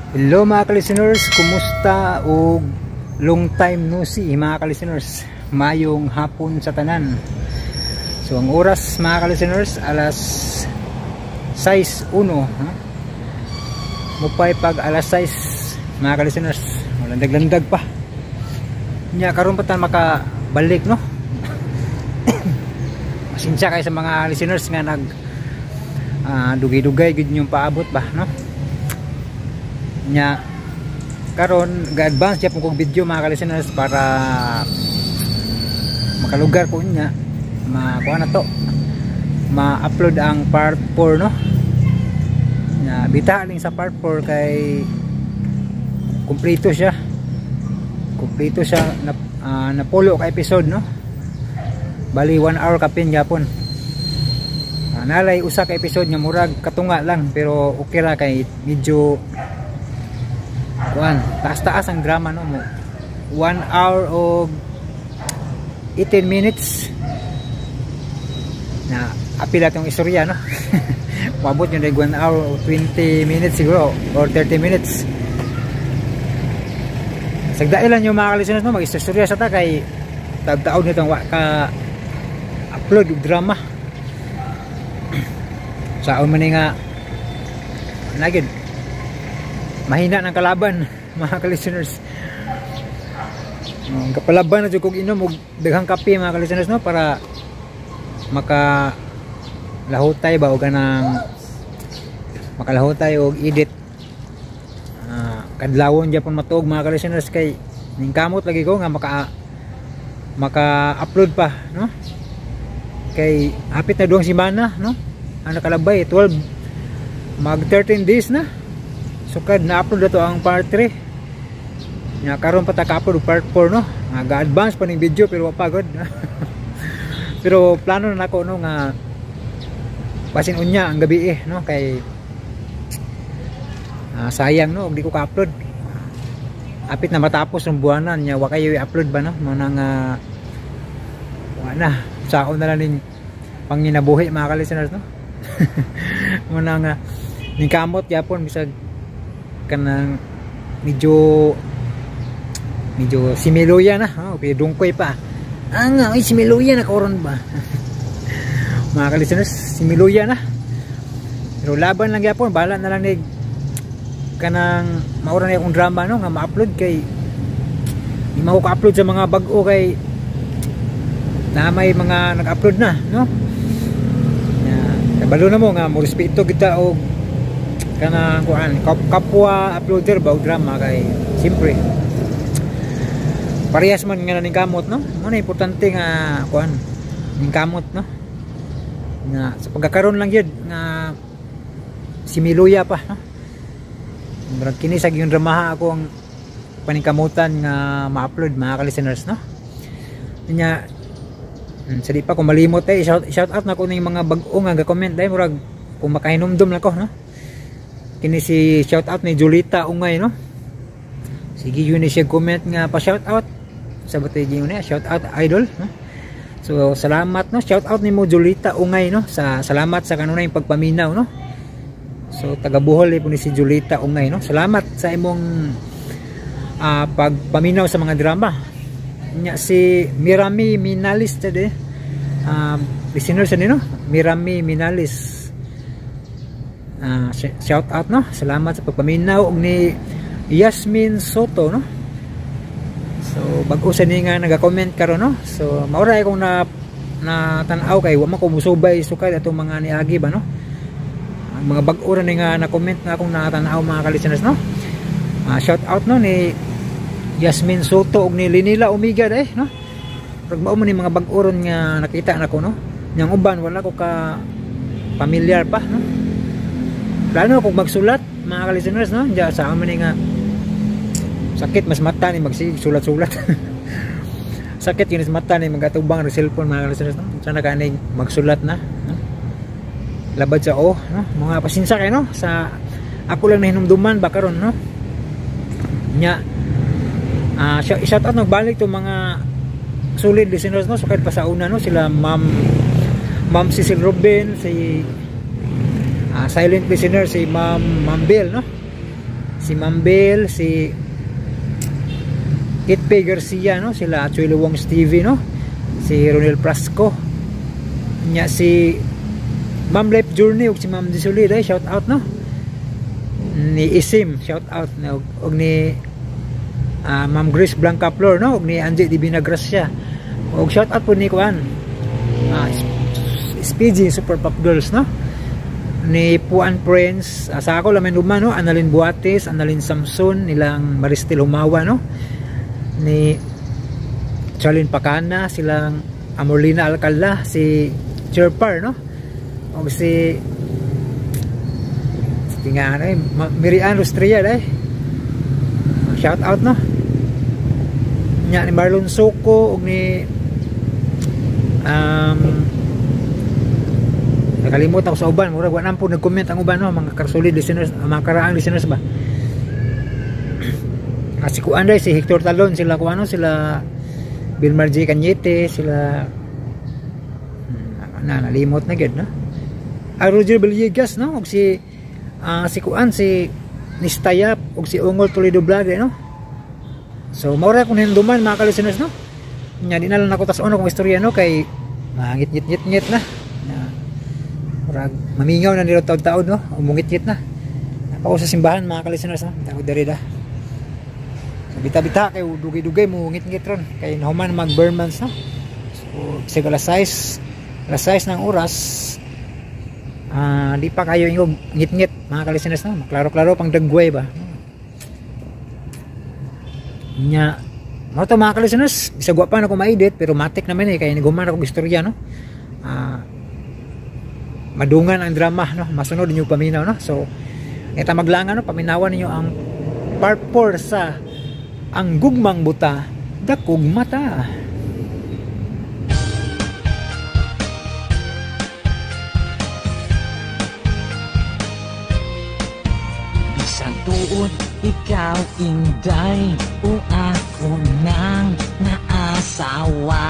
Hello, mga ka-listeners, kumusta og long time no see, mga ka-listeners. Mayong hapon sa tanan. So ang oras, mga ka-listeners, alas 6:01, ha? Mupay pag alas 6, mga ka-listeners. Landag-landag pa. Nya karon pa ta makabalik, no. Pasensya kay sa mga listeners nga nag dugay-dugay gid yung paabot ba, no? Nya karon ga-advance gyapon kog video, mga ka-listeners, para makalugar ko niya makuha na to, ma-upload ang part 4, no? Nya bita ning sa part 4 kay kumpleto siya, kumpleto siya na napulo ka episode, no? Bali 1 hour kapin gyapon. Nalay usa ka episode nga murag katunga lang, pero okay ra kay medyo kuan, taas-taas ang drama, no? Mo 1 hour og 18 minutes na apil atong istorya, no? Moabot yun like 1 hour o 20 minutes siguro or 30 minutes. Sagdailan yung mga listeners, no? Mag-istorya sa ta kay tag-taon nitong wa ka upload og drama. Saon man ni nga nagid mahina ng kalaban, mga ka-listeners. Ang kapalaban na jud kog inom og daghang kape, mga ka-listeners, no, para maka lahutay ba o ganang makalahutay og edit. Kadlawon gyapon matuog, mga ka-listeners, kay ningkamot lagi ko nga maka maka-upload pa, no? Kay hapit na 2 semana, no, ang nakalabay. 12 mag 13 days na sukad na-upload na to ang part 3. Nya karon pa ta ka-upload part 4, no? Ga-advance pa ning video pero wa pagod. Pero plano na nako, no, nga basin unya ang gabi eh, no, kay sayang, no, og di ko ka-upload. Apit na matapos ng buwanan nya wa kayo i-upload ba, no? Mo nang wa na, saon na lang ning panginabuhi, mga ka-listeners, no? Mo na nga ningkamot gyapon bisag kanang medyo medyo similuya na, oh, pero dungkoy pa. Ah nga, ay, similuya na karon ba, mga ka-listeners? Similuya na pero laban lang gyapon. Bahala na lang ni kanang maura na akong drama, no, nga ma-upload kay di man ko ka-upload sa mga bag-o kay na may mga nag-upload na, no? Ya, kabalo na mo nga mo respeto kita og kanang kuan kapwa uploader ba og drama kay siyempre parehas man nga ning kamot, no? Mo na importante nga kuan ning kamot, no, nga sa pagkakaroon lang gyud nga similuya pa, no? Murag kini sa yung dramaha ako ang paningkamutan nga ma-upload, mga ka-listeners, no? Nya sa di pa ko malimot eh, shout out na ko ning mga bag-o nga ga-comment dai, murag kung makahinumdum lang ko, no? Kini si shout out ni Julita Ungay, no? Sige, yun ni siya comment nga pa shout out sa batay yun niya, "Shout out, idol," no? So salamat, no? Shout out nimo, Julita Ungay, no? Sa salamat sa kanunay pagpaminaw, no? So taga Bohol eh, po ni si Julita Ungay, no? Salamat sa imong pagpaminaw sa mga drama. Nya si Mirami Minalis tadi, listener sa nino Mirami Minalis, shout out, no? Salamat sa pagpaminaw. Og ni Yasmin Soto, no? So bag-o sa ni nga naga-comment karon, no? So maura akong na na tan-aw kay wa man ko musubay sukad atong mga niagi ba, no? Ang mga bag-o ra ni nga na-comment nga akong natanaw, mga ka-listeners, no? Shout out, no, ni Yasmin Soto ug ni Linila Omiga eh, no? Murag mao man ni mga bag-o ron nga nakita nako, no? Nyang uban wala ko ka familiar pa, no? Plano kung magsulat, mga ka-listeners, no? Diya sa amin nga sakit mas mata ni magsige sulat-sulat. Sakit yun sa mata ni magatubang ng cellphone, mga ka-listeners, no? Sana kaning magsulat na, no? Labad sa o, no? Mga pasinsa kayo, no, sa ako lang nahinumduman ba karon, no? Nya shout out nagbalik to mga solid listeners, no? So kahit pa sa una, no, sila Ma'am Cecil Robin, si silent listener si Ma'am Ma'am Bill, no? Si Ma'am Bell, si Kit P. Garcia, no, sila Chuy Wong's TV, no, si Ronel Prasco nya, si Ma'am Life Journey ug si Ma'am Disuli day, shout out, no, ni Isim, shout out, no, ug ni Ma'am Grace Blanca Flor, no, ug ni Angie Divina Gracia, ug shout out po ni kuan SPG Super Pop Girls, no, ni Puan Prince, sa ako lamin luma, no, Annalyn Buates, Annalyn Samson, nilang Maristel Humawa, no, ni Charlene Pacana, silang Amorlina Alcala, si Chirpar, no, o si tinga ano eh, Mirian Rustria eh, shout out, no, nya ni Marlon Soco ug ni nakalimot ako sa uban, murag wa na po nag-comment ang uban, no, mga karsulid listeners, mga karaang listeners ba. Kasi kuan day si Hector Talon, sila kuano, sila Bilmar J. Cañete, sila na nalimot na gyud, no, Roger Villegas, no, ug si si kuan, si Nistayap ug si Ungol Toledo Vlog, eh, no. So mao ra akong hinduman, mga ka-listeners, no. Nya di na lang ako tas-on akong istorya, no, kay mangit-ngit-ngit na na murag mamingaw na nila taud-taud, no, umungit-ngit na. Napako sa simbahan, mga ka-listeners, no, tawag diri da. So, bita-bita kay dugay-dugay mo ngit-ngit ron kay nahuman mag ber months, no. So bisag alas 6 ng oras, di pa kayo ingog ngit-ngit, mga ka-listeners, no, maklaro-klaro pang dagway ba nya. Mao to, mga ka-listeners, bisag wa pa na ko ma-edit pero matik naman eh kay niguman ako istorya, no, madungan ang drama, no, masunod ninyo paminaw, no. So ita maglangan, no, paminawan ninyo ang part 4 sa Ang Gugmang Buta Dakog Mata. Bisan tuod ikaw inday o ako nang naasawa.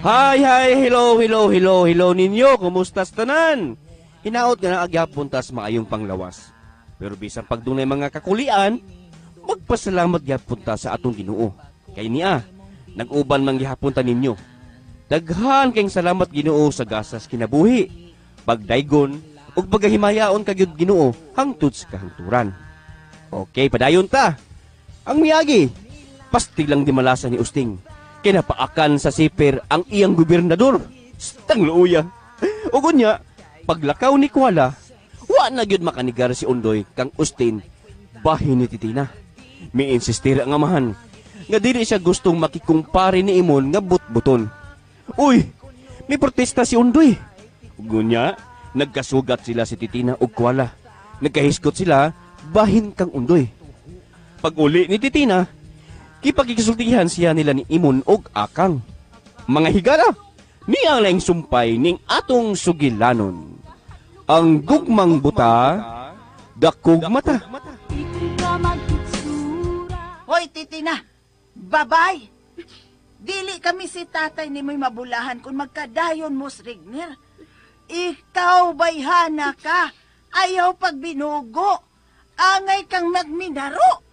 Hi, hi, hello, hello, hello, hello ninyo. Kumusta tanan? Hinaot nga na agyapon tas maayong panglawas. Pero bisan pagdunay mga kakulian, magpasalamat gyapon ta sa atong Ginoo. Kay niya, nag-uban man gihapon ta ninyo. Daghan kayong salamat Ginoo sa gasas kinabuhi. Pagdaygon ug pagahimayaon ka gyud Ginoo hangtod sa kahangturan. Okay, padayon ta. Ang miyagi, pastig lang di malasa ni Usting. Kinapaakan sa siper ang iyang gobernador. Stang luuya. Ug unya, paglakaw ni Kuala, wa na gyud makanigar si Undoy kang Ustin bahin ni Titina. Mi-insistir ang amahan nga dili siya gustong makikumpare ni Imon nga butbuton. Uy, may protesta si Undoy. Ug unya, nagkasugat sila si Titina ug Kuala. Nagkahiskot sila bahin kang Undoy. Pag-uli ni Titina, kipagisultihan siya nila ni Imon og Akang. Mga higala, niya lang sumpay ning atong sugilanon. Ang Gugmang Buta, Dakog Mata. Hoy, Titina! Babay! Dili kami si tatay ni mo'y mabulahan kung magkadayon mo, Rigner. Ikaw bayhana ka. Ayaw pagbinugo. Angay kang nagminaro.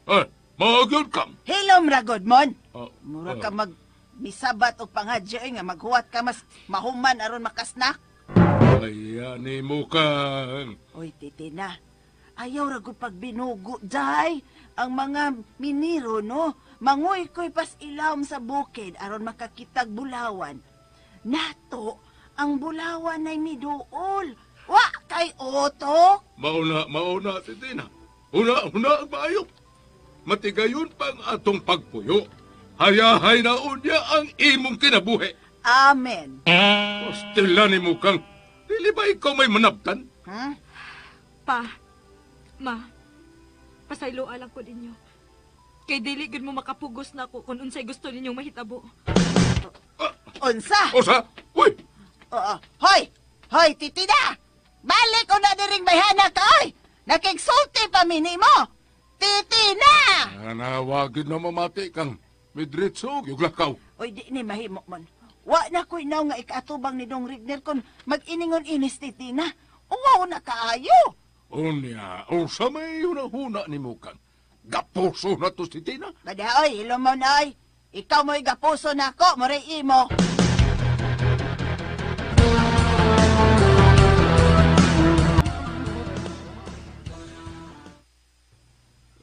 Ay, maagad kang. Hilom ragod mon. Mura ka mag misabat og pangadyo nga maghuwat ka mas mahuman aron makasnak. Ay, ani mo kang. Oy, Titina. Ayaw ra gud pagbinugo, day. Ang mga miniro, no? Manguy ko'y pas ilawom sa bukid aron makakitag bulawan. Nato, ang bulawan ay miduol. Wa kay otok. Mauna, mauna, Titina. Una, una ang maayo. Matigayon pang atong pagpuyo. Hayahay na unya ang imong kinabuhi. Amen. Pastila ni mo kang. Dili ba ikaw may manabtan? Hmm? Pa, ma, pasayloa lang ko ninyo. Kay dili gud mo makapugos na ako kung unsay gusto ninyong mahitabo. Unsa? Osa? Uy! Oo. Hoy! Hoy, Titina! Balik ko na diring bayhana ka, oy! Nakigsulti pa mi nimo! Titina! Nanawagin na mamati kang. Midritso, yung lakaw. Oy, di ni mahimo mon. Wa na ko'y naw nga ikaatubang ni Dong Rigner kon mag-iningon inis, Titina. Uwaw na kaayo. Unya, unsa may hunahuna ni mo kang? Gapuso na to si Tina. Bada oy, hilo mo na oy. Ikaw mo'y gapuso na ako, moray imo.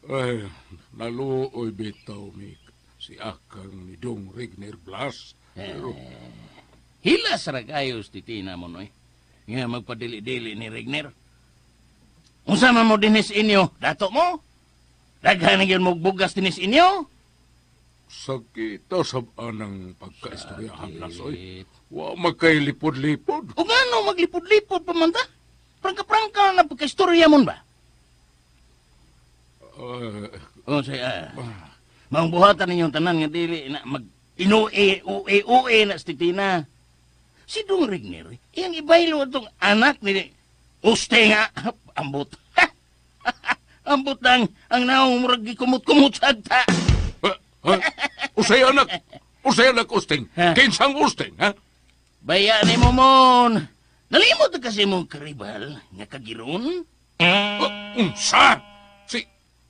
Ay, naluoy bitaw mi si akang ni Dong Regner Blas. Pero Hilas ra kayo si Titina mo, noy. Nga magpadili-dili ni Regner. Unsa man mo dinis inyo, dato mo? Daghan gyud mo bugas dinis inyo? Sakita sab anang pagkaistoryahan, Blas, oy. Wa magkailipod-lipod. O ngano maglipod-lipod pa man ta? Prangka-prangka na pagkaistorya mon ba? O say, maong buhatan ninyong tanan nga dili na mag inue, ue, ue na si Titina. Si Dong Regner, iyang ibaylo atong anak ni Uste nga, ambot. Ambot lang ang naong murag gikumot-kumot sa agta. Ha? Usay anak, usay anak Usting. Kinsang Usting, ha? Baya ni mo mon. Nalimot na kasi mong karibal nga kagiron. Unsa?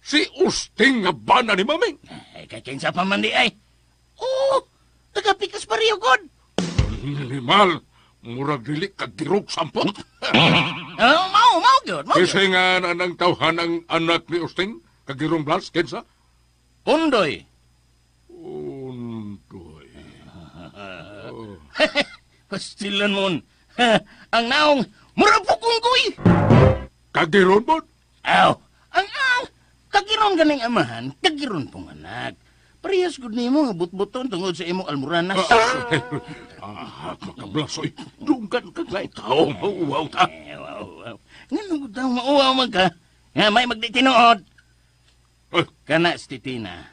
Si Usting nga bana ni Maming? Ay, kay kinsa pa man di ay. Oo, tagapikas pariyo god. Animal, murag dili kagirog sampot. Oh, mao, mao gyud, mao gyud. Kasi nga anang tawhan ang anak ni Usting, kagirong Blas, kinsa? Undoy. Undoy. Oh. Pastilan mon. Ang naong murag pukunggoy. Kagiron mon? Aw, ang kagiron ganing amahan, kagiron pong anak. Parehas gud nimo nga butbuton tungod sa imong almoranas. Makablas oy. Dunggan kag lain tao, mauwaw ta. Wow, wow. Ngano gud daw mauwaw man ka? Nga may magdi tinuod. Kana si Titina,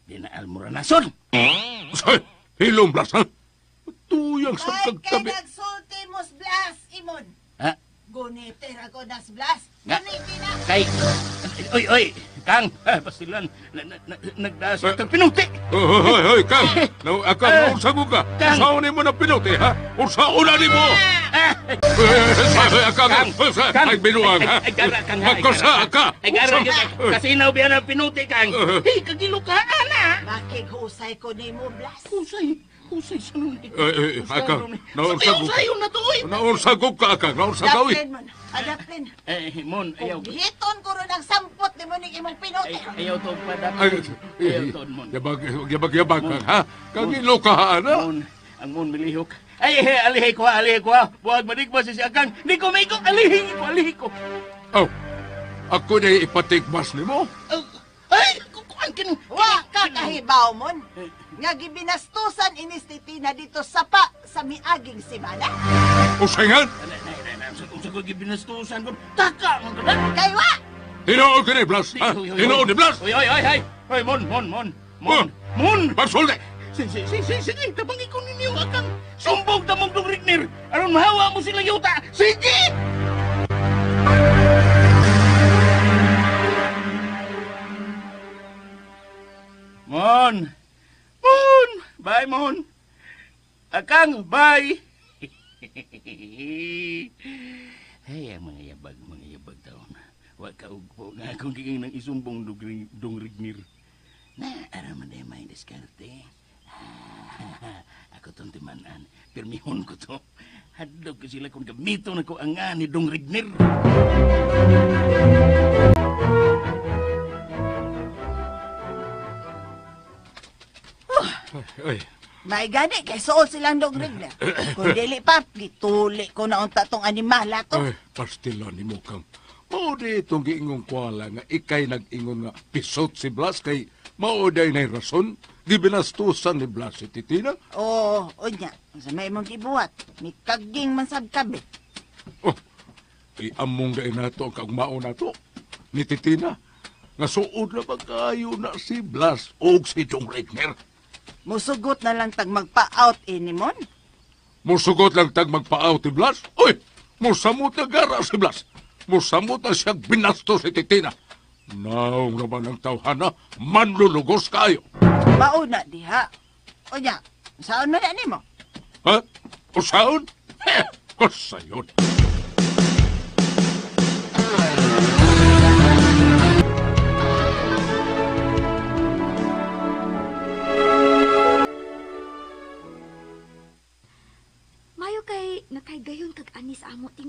di na almoranason. Say, hilom Blas ha. Tuyang sa Ay, kay kagtabi. nagsulti mos Blas, imon. Ha? Gunite ra ko nas Blas. Nga. Gunite na. Kay, oy, oy, Kang, pastilan, nagdasok kang pinuti. Hoy, hoy, hoy, Kang. Akang, unsa ko ka? Kang. Unsaon nimo na pinuti, ha? Unsaon na nimo? Ay, akang, Kang. ay, binuang, ha? Ay, gara, Kang, ha? Magkasa ka. Ay, gara, kasi naubihan ang pinuti, Kang. Hey, kagilo ka, ana. Makighusay ko nimo Blas. Husay, husay sa nun. Ay, akang, naunsa ko. Husay na to, oy. Naunsa ko ka, akang, naunsa ka, oy. Adaplin mon. Adaplin. Eh, mon, ayaw. Hiton ko ron ang sampot nimo ning imong pinuti. Ay, ayaw to pa Ay, Ayaw to, mon. Yabag, yabag, yabag, Kang, ha? Kagilo ka, ana. Mon, ang mon milihok. Ay, alihi ko, alihi ko. Buwag madigma si Akang. Di ko maigo, alihi ko, alihi ko. Oh, ako na ipatigmas nimo. Ay, kukuan kin. Wa ka kahibaw mon. Nga gibinastusan inis ni Tina dito sapa sa miaging semana. Usayngan? Unsa ko gibinastusan ko? Taka man ka na. Kay wa. Tinuod ka ni Blas, ha? Tinuod ni Blas. Oy, oy, oy, oy. Oy, mon, mon, mon. Mon, mon. Magsulti. Sige, sige, sige, tabangi ko ninyo akang sumbong tamong dong Regner. Aron mahawa mo sila yuta. Sige! Mon! Mon! Bye, Mon! Akang, bye! Ay, ang mga yabag taon. Wa ka ugpo nga akong giing ng isumbong dong Regner. Na, aram man may diskarte. Ako tong timanan. Pirmihon ko to. Hadlok ko sila kung gamito na ko ang nga ni Dong Regner. Ay, May gani kay suol silang dong Regner. Kung dili pa, gituli ko na unta tong animala to. Ay, pastila ni mo kang. Mao di itong giingong kuala nga ikay nag-ingon nga pisot si Blas kay mao day nay rason. Gibinastusan ni Blas si Titina. Oo, unya. Sa may imong gibuhat, mikaging man sad kabi. Oh, ay among day nato ang kaugmao nato ni Titina. Nga suod na ba kayo na si Blas og si Dong Regner? Musugot na lang tag magpa-out ini mon. Musugot lang tag magpa-out ni Blas? Uy, musamot na gara si Blas. Musamot na siyang binasto si Titina. Naong naman ang tawhana, manlulugos kayo. Mauna diha. Unya, saan man na nimo? Ha? Usaon? Kasayon.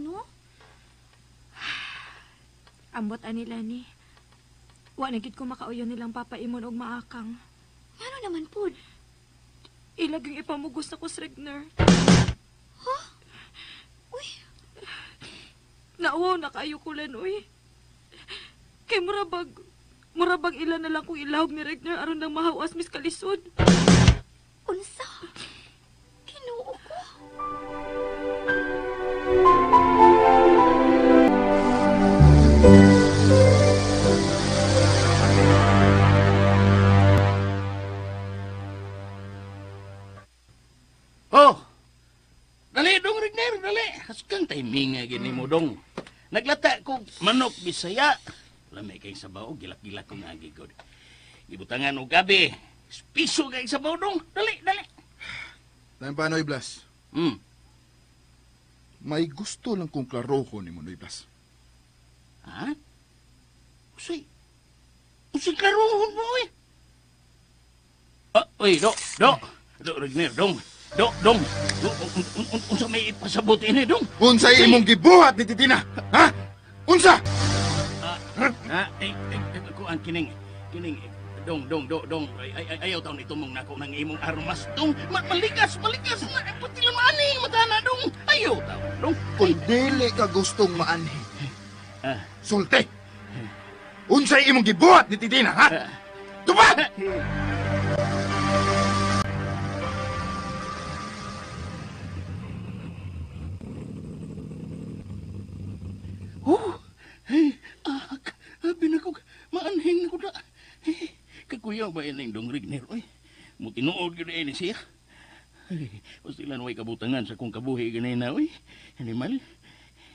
no? Ambot ani Lani. Wa na gid ko makauyon nilang papaimon og maakang. Ngano naman pud? Ilag yung ipamugos na ko sa Regner. Huh? Uy. Nauwaw na kayo ko lan, uy. Kay murabag ilan na lang kong ilahog ni Regner aron nang mahawas mis kalisod. Unsa? Kinuo ko. Oh! Dali, dong, Regner, dali. Haskang timing nga gini mo, dong. Naglata ko manok Bisaya. Lamay kayong sabaw, gilak-gilak ko nga gigod. Gibutangan og gabi. Piso kayong sabaw, dong. Dali, dali. Dahil pa, Noy Blas. May gusto lang kong klaroho ni mo, Noy Blas. Ha? Usay. Usay klarohon mo, eh. Ah, uy, do, do. Do, Regner, dong. Do, dong. Unsa may ipasabot ini, dong? Unsay imong gibuhat ni Titina? Ha? Unsa? Kuan kining dong dong do dong. Ay, ayaw taon itumong nako ng imong armas dong. Malikas na pati lang maani matana dong. Ayaw taon dong. Kung dili ka gustong maanhi. Sulte. Unsay imong gibuhat ni Titina, ha? Tubag! Oh, hey, abi na ko, maanhing na ko da. Hey, kakuyaw ba ining dong Regner, oy? Mutinuod gyud ini siya. Ay, pastilan way kabutangan sa kong kabuhi ganina, oy. Animal,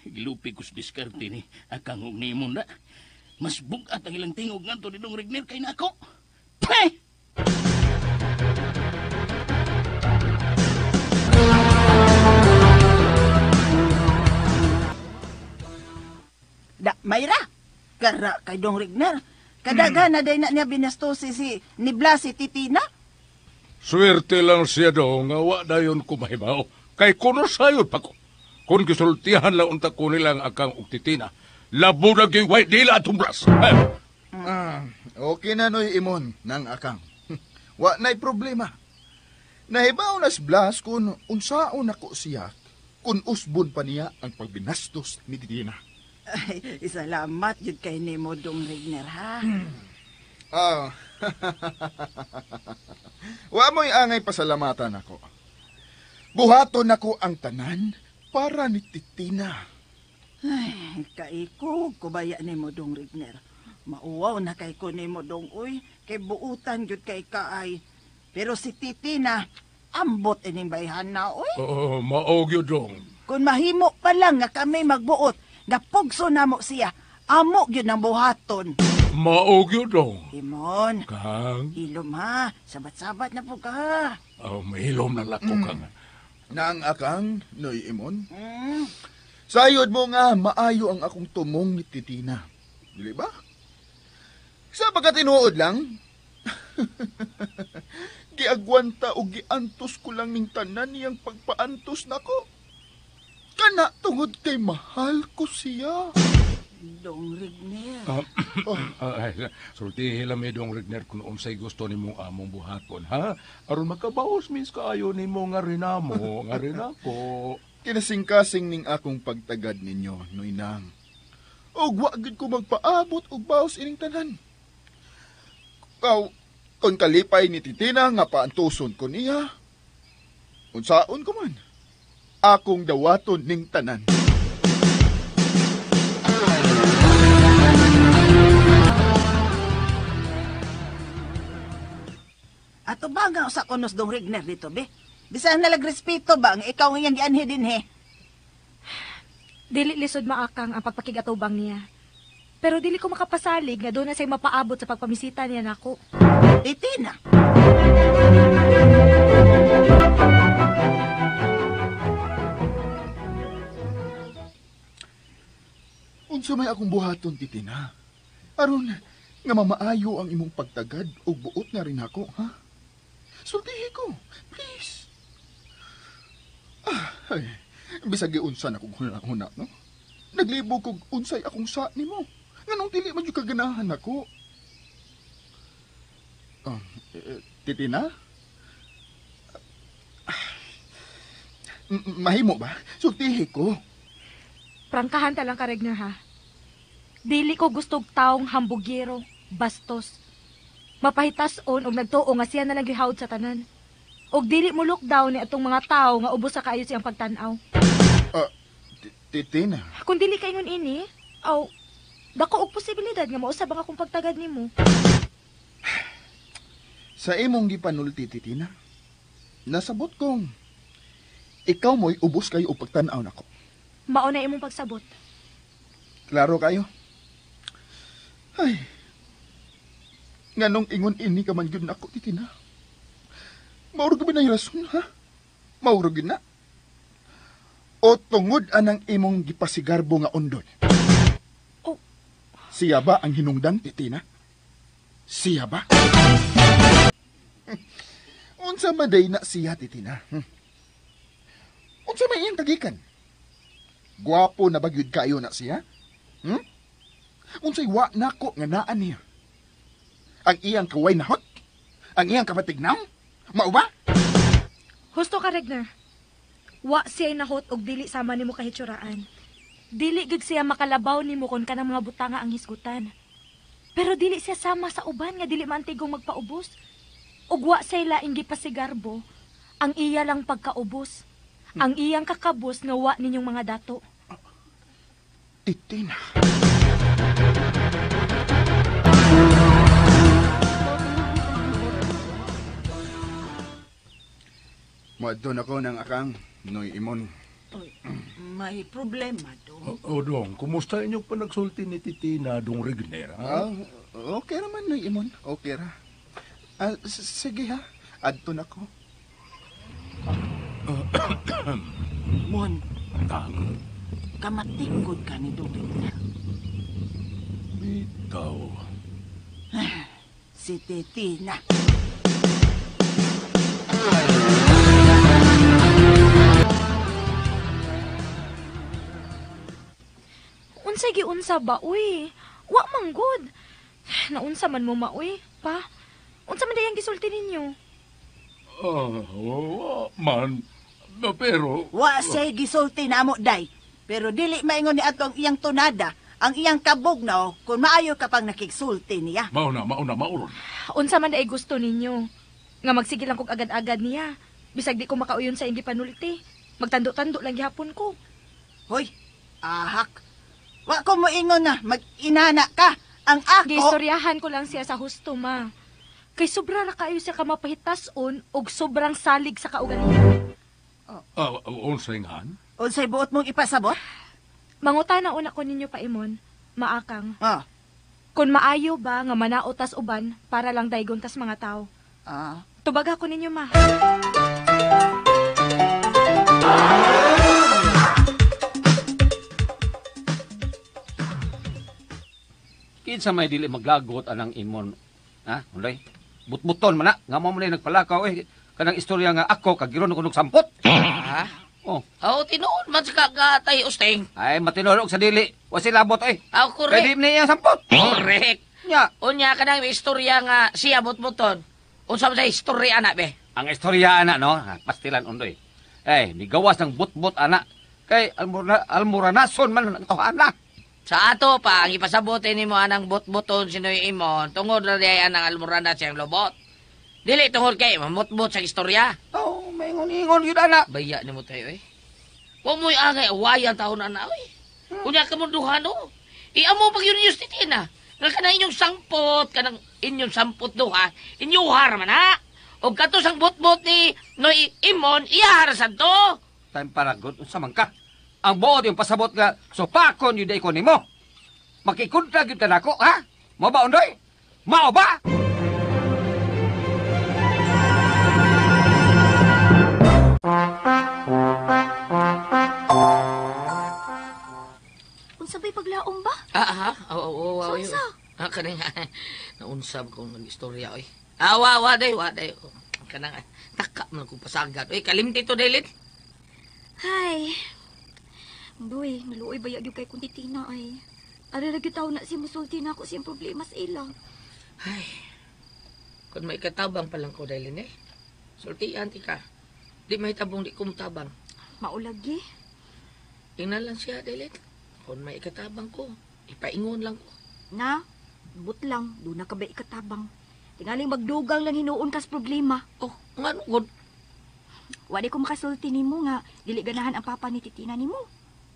gilupi ko sa diskarte ni akang og nimo na. Mas bugat ang ilang tingog ngadto ni dong Regner kay nako. Peh! Da, Mayra, kara kay Dong Regner. Kadaga na day na niya binastosi si ni Blas si Titina. Swerte lang siya dong, nga wa dayon ko mahibaw. Kay kuno sayo pa ko. Kung gisultihan lang unta ko nilang akang og Titina, labo na gyud way dila atong Blas. Okay na noy imon nang akang. Wa na'y problema. Nahibaw na si Blas kung unsaon nako siya, kung usbon pa niya ang pagbinastos ni Titina. Ay, salamat yun kay nimo Dong Regner, ha? Wa mo'y angay pasalamatan ako. Buhaton nako ang tanan para ni Titina. Ay, kaikog kubaya nimo Dong Regner. Mauwaw na kay ko nimo Dong, uy. Kay buutan yun kay kaay. Pero si Titina, ambot ining bayhana, uy. Oo, maog yun, Dong. Kung mahimo pa lang nga kami magbuot, napugso na mo siya, amo yun ang buhaton. Maog yun, Dong. Imon. Kang? Hilom ha, sabat-sabat na po ka. Oh, mahilom na lako kang. Naang akang, Noy Imon. Sayod mo nga, maayo ang akong tumong ni Titina. Dili ba? Sa pagkatinuod lang, giagwanta o giantos ko lang ning tanan niyang pagpaantos nako. Kana tungod kay mahal ko siya. Dong Regner. Sultihi lang mi Dong Regner kung unsay gusto nimong among buhaton, ha? Aron makabaos mis kaayo nimo nga rinamo, nga rinako. Kinasingkasing ning akong pagtagad ninyo, Noynang. Og wa gid ko magpaabot og baos ining tanan. Kaw, kung kalipay ni Titina nga paantuson ko niya, unsaon ko man, akong dawaton ning tanan. Ato ba nga usa konos Dong Regner dito, be? Bisan nalag respeto ba ang ikaw ang iyang gianhi dinhi? Dili lisod maakang ang pagpakigatubang niya. Pero dili ko makapasalig nga doon na siya'y mapaabot sa pagpamisita niya nako. Titina! Unsa may akong buhaton, Titina? Aron nga mamaayo ang imong pagtagad og buot nga rin ako, ha? Sultihi ko, please. Ay, Bisag giunsa na kog huna-huna, no? Naglibog kog unsay akong sa nimo. Nganong dili man jud kaganahan nako. Titina? Mahimo ba? Sultihi ko. Prangkahan ta lang ka, Regner, ha? Dili ko gustog taong hambugyero, bastos. Mapahitas-on og nagtuo nga siya na lang gihawd sa tanan. Og dili mo lockdown ni atong mga tao nga ubos sa kaayo siyang pagtan-aw. Titina? Kung dili ka ingon ini, aw, dako og posibilidad nga mausab ang akong pagtagad nimo. Sa imong gipanulti, Titina, nasabot kong ikaw mo'y ubos kayo og pagtan-aw nako. Mao na imong pagsabot. Klaro kayo. Ay, nganong ingon ini ka man gyud nako, Titina? Mauro gyud na rason, ha? Mauro gyud na. O tungod anang imong gipasigarbo nga undon? Oh. Siya ba ang hinungdan, Titina? Siya ba? Unsa man day na siya, Titina? Unsa may iyang kagikan? Gwapo na ba gyud kayo na siya? Unsay wa nako nga naa niya? Ang iyang kaway nahot? Ang iyang kapatignaw? Mao ba? Husto ka, Regner. Wa siya nahot og dili sama nimo kahitsuraan. Dili gyud siya makalabaw nimo kon kanang mga butanga ang hisgutan. Pero dili siya sama sa uban nga dili maantigong magpaubos. Ug wa siya laing gipasigarbo ang iya lang pagkaubos. Ang iyang kakabos nga wa ninyong mga dato. Titina. Moadto na ko ng akang Noy Imon. Uy, may problema do. O, Dong, kumusta inyong panagsulti ni Titina, Dong Regner? Ha? Okay raman, Noy Imon. Okay ra. Sige ha, adto na ko. Mon. Tang. Kamatinggod ka ni Dong Regner. Bitaw. Si Titina. Unsay giunsa ba, uy? Wa man gud. Naunsa man mo maoy, pa? Unsa man dayang gisulti ninyo? Wa man. Pero wa say gisulti namo day. Pero dili maingon ni atong iyang tunada, ang iyang kabugnaw kung maayo ka pang nakigsulti niya. Mauna, mauron. Unsa man day gusto ninyo? Nga magsige lang kog agad-agad niya. Bisag di ko makauyon sa iyang gipanulti. Magtando-tando lang gihapon ko. Hoy, ahak. Wa ko moingon na mag-inana ka. Ang ako... Giistoryahan ko lang siya sa husto, ma. Kay sobra ra kaayo siya kamapahitason og sobrang salig sa kaugalingon. Unsay ngan? Unsay buot mong ipasabot? Mangutana una ko ninyo paimon, maakang. Ah. Kung maayo ba nga manaot tas uban para lang daygon tas mga tao. Ah. Tubaga ko ninyo, ma. Kinsa may dili maglagot anang imon, ha? Unday? Butbuton man na, nga mo man nagpalakaw eh kanang istorya nga ako kagiron ko nog sampot. Ha? Oh. Oh, tinuod man sa kagatay usting. Ay matinuod sa dili, wa silabot eh. Aw, correct. Kay di niya sampot. Correct. Nya. Unya kanang istorya nga siya butbuton. Unsa man sa istorya ana be? Ang istorya ana no, pastilan undoy. Eh, nigawas ng butbut ana kay almuranason man ang tawhana. Sa ato pa, ang ipasabot nimo anang butbuton si Noy Imon, tungod na diay anang almurana siyang lobot. Dili tungod kay mamutbot sa istorya. Oh, maingon-ingon yun ana. Baya nimo tayo eh. Wa mo'y angay awayan taon ana oy. Unya ka munduhan o. Iamo pag yun yung titina. Nga kanang inyong sangpot, kanang inyong sampot duha, inyuhar man ha. O kato sang butbot ni Noy Imon, iyahar sad to. Time para good, unsa man ka. Ang buot yung pasabot nga supakon yun ko nimo. Makikontra gyud ka nako, ha? Mao ba undoy? Mao ba? Unsa ba'y paglaom ba? Ah, oo, oo. Unsa? Ah, kanang naunsab kong nag-istorya oy. Ah, wa day, wa day. Kanang taka man ko pasagad. Oy, kalimti to dailin. Hay. Undoy, naluoy ba gyud kay kung Titina ay. Ari ra gyud taw na si musulti na ako siyang problema sa ila. Ay, kung may katabang pa lang ko dahil eh. Sultian ti ka. Di may tabong di kumutabang. Maulagi. Tingnan lang siya, Dalit. Kung may ikatabang ko, ipaingon lang ko. Na, but lang, doon na ka ba ikatabang. Tingaling magdugang lang hinuon kas problema. Oh, nga no, good. Wala ko makasulti nimo nga, dili ganahan ang papa ni Titina nimo.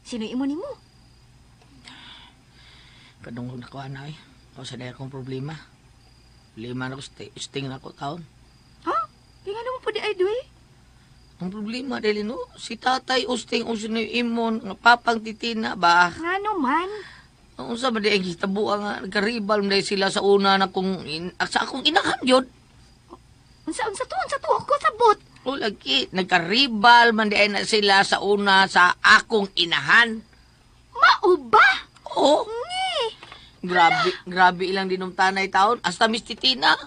Sino imo nimo? Kadungog na ko, anay. O sa dahil akong problema. Lima na ko, sting na ko taon. Ha? Kaya nga naman po di ay, Dwi? Ang problema, dahil no, si tatay usting usting na imon, nga papang Titina ba? Nga naman. Ang unsa ba di ang hitabuan nga, nagkaribal man sila sa una na kung, sa akong inahan yun. Unsa to, ako sabot. O lagi, nagkaribal man di ay na sila sa una sa akong inahan. Mao ba? Oo. Grabe, grabe ilang dinumtanay taon. Hasta Miss Titina.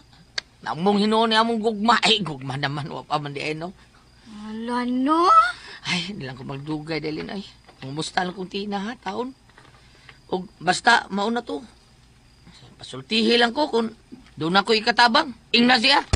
Namong hinuon ni among gugma. Ay, gugma naman. Wa pa man di ay, no? Ala, no? Ay, hindi lang ko magdugay, Delin, ay. Kumusta lang kong tina, ha, taon. O, basta, mauna to. Pasultihi lang ko kung doon ako ikatabang. Ingna siya.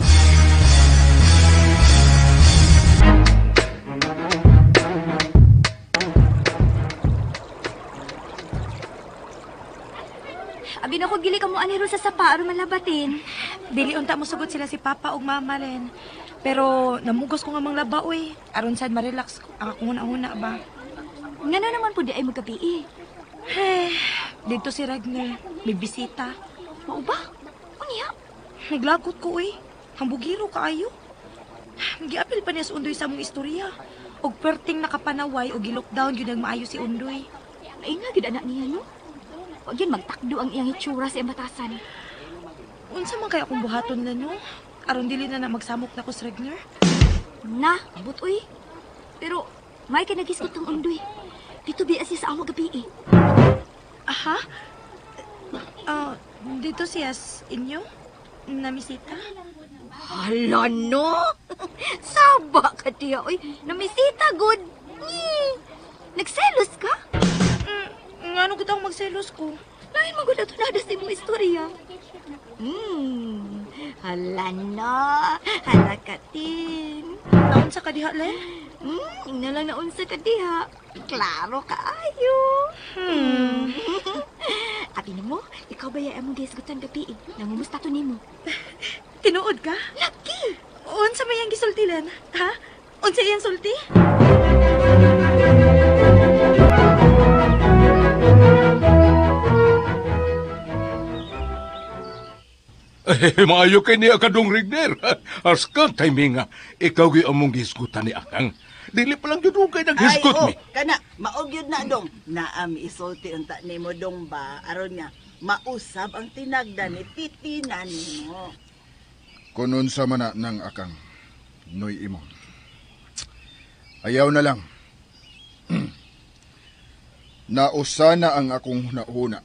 Abi na ko gili ka mo aniro sa sapa aron malabatin. Dili unta mo sugot sila si Papa ug Mama len. Pero namugos ko nga manglaba oy. Aron sad ma-relax ko. Ang akong una-una ba. Ngano naman po di ay magabi eh. Hey, dito si Ragnar, may bisita. Mao ba? Unya? Naglagot ko oy. Hambugiro kaayo. Giapil pa niya sa Undoy sa among istorya. Og perting nakapanaway og gi-lockdown gyud ang maayo si Undoy. Ay nga gyud anak niya no. Wag yun magtakdo ang iyang itsura sa batasan. Unsa man kay akong buhaton na no? Aron dili na na magsamok na ko sa Ragnar. Na, but uy. Pero may ka nagisgot ang Undoy. Dito biya siya sa amo gabi eh. Aha? Dito siya inyo? Namisita? Hala no! Saba ka diya, uy. Namisita, good. Nagselos ka? Ngano gud ang magselos ko? Lain mo gud ato na sa imong istorya. Hala no. Hala katin. Naunsa ka diha, Len? Ina lang naunsa ka diha. Klaro kaayo. Abi nimo, ikaw ba ya among gisgutan gabi eh? Nangumusta to nimo? Tinuod ka? Laki! Unsa may iyang gisulti, Len? Ha? Unsa iyang sulti? Eh, maayo kay niya kadong Rigner. Askan timing nga, ikaw gyud among gisgutan ni Akang. Dili pa lang gyud kay naghisgot oh, mi. Kana, maog yun na dong. Naam isulti unta nimo dong ba aron nga mausab ang tinagda ni Titina nimo. Kunon sa mana ng Akang, noy imo. Ayaw na lang. Nausa na ang akong hunahuna.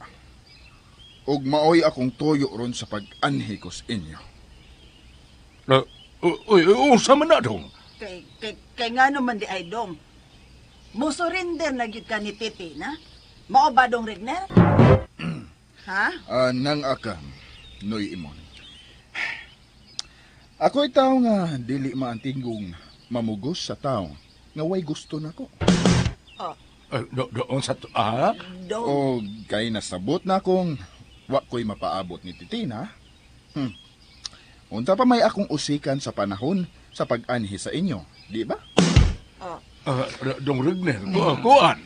Ug maoy akong tuyo ron sa pag-anhi ko sa inyo. Uy, unsa man na dong? Kay ngano man di ay dong. Musurrender na gyud ka ni Titina? Mao ba dong Regner? Ha? Nang Akang, noy imon. Ako'y tao nga dili maantinggong mamugos sa tao nga way gusto nako. Oh. Doon sa to, ah? Dong. O kay nasabot na akong wa ko'y mapaabot ni Titina. Unta pa may akong usikan sa panahon sa pag-anhi sa inyo, di ba? Oh. Dong Regner, kuan.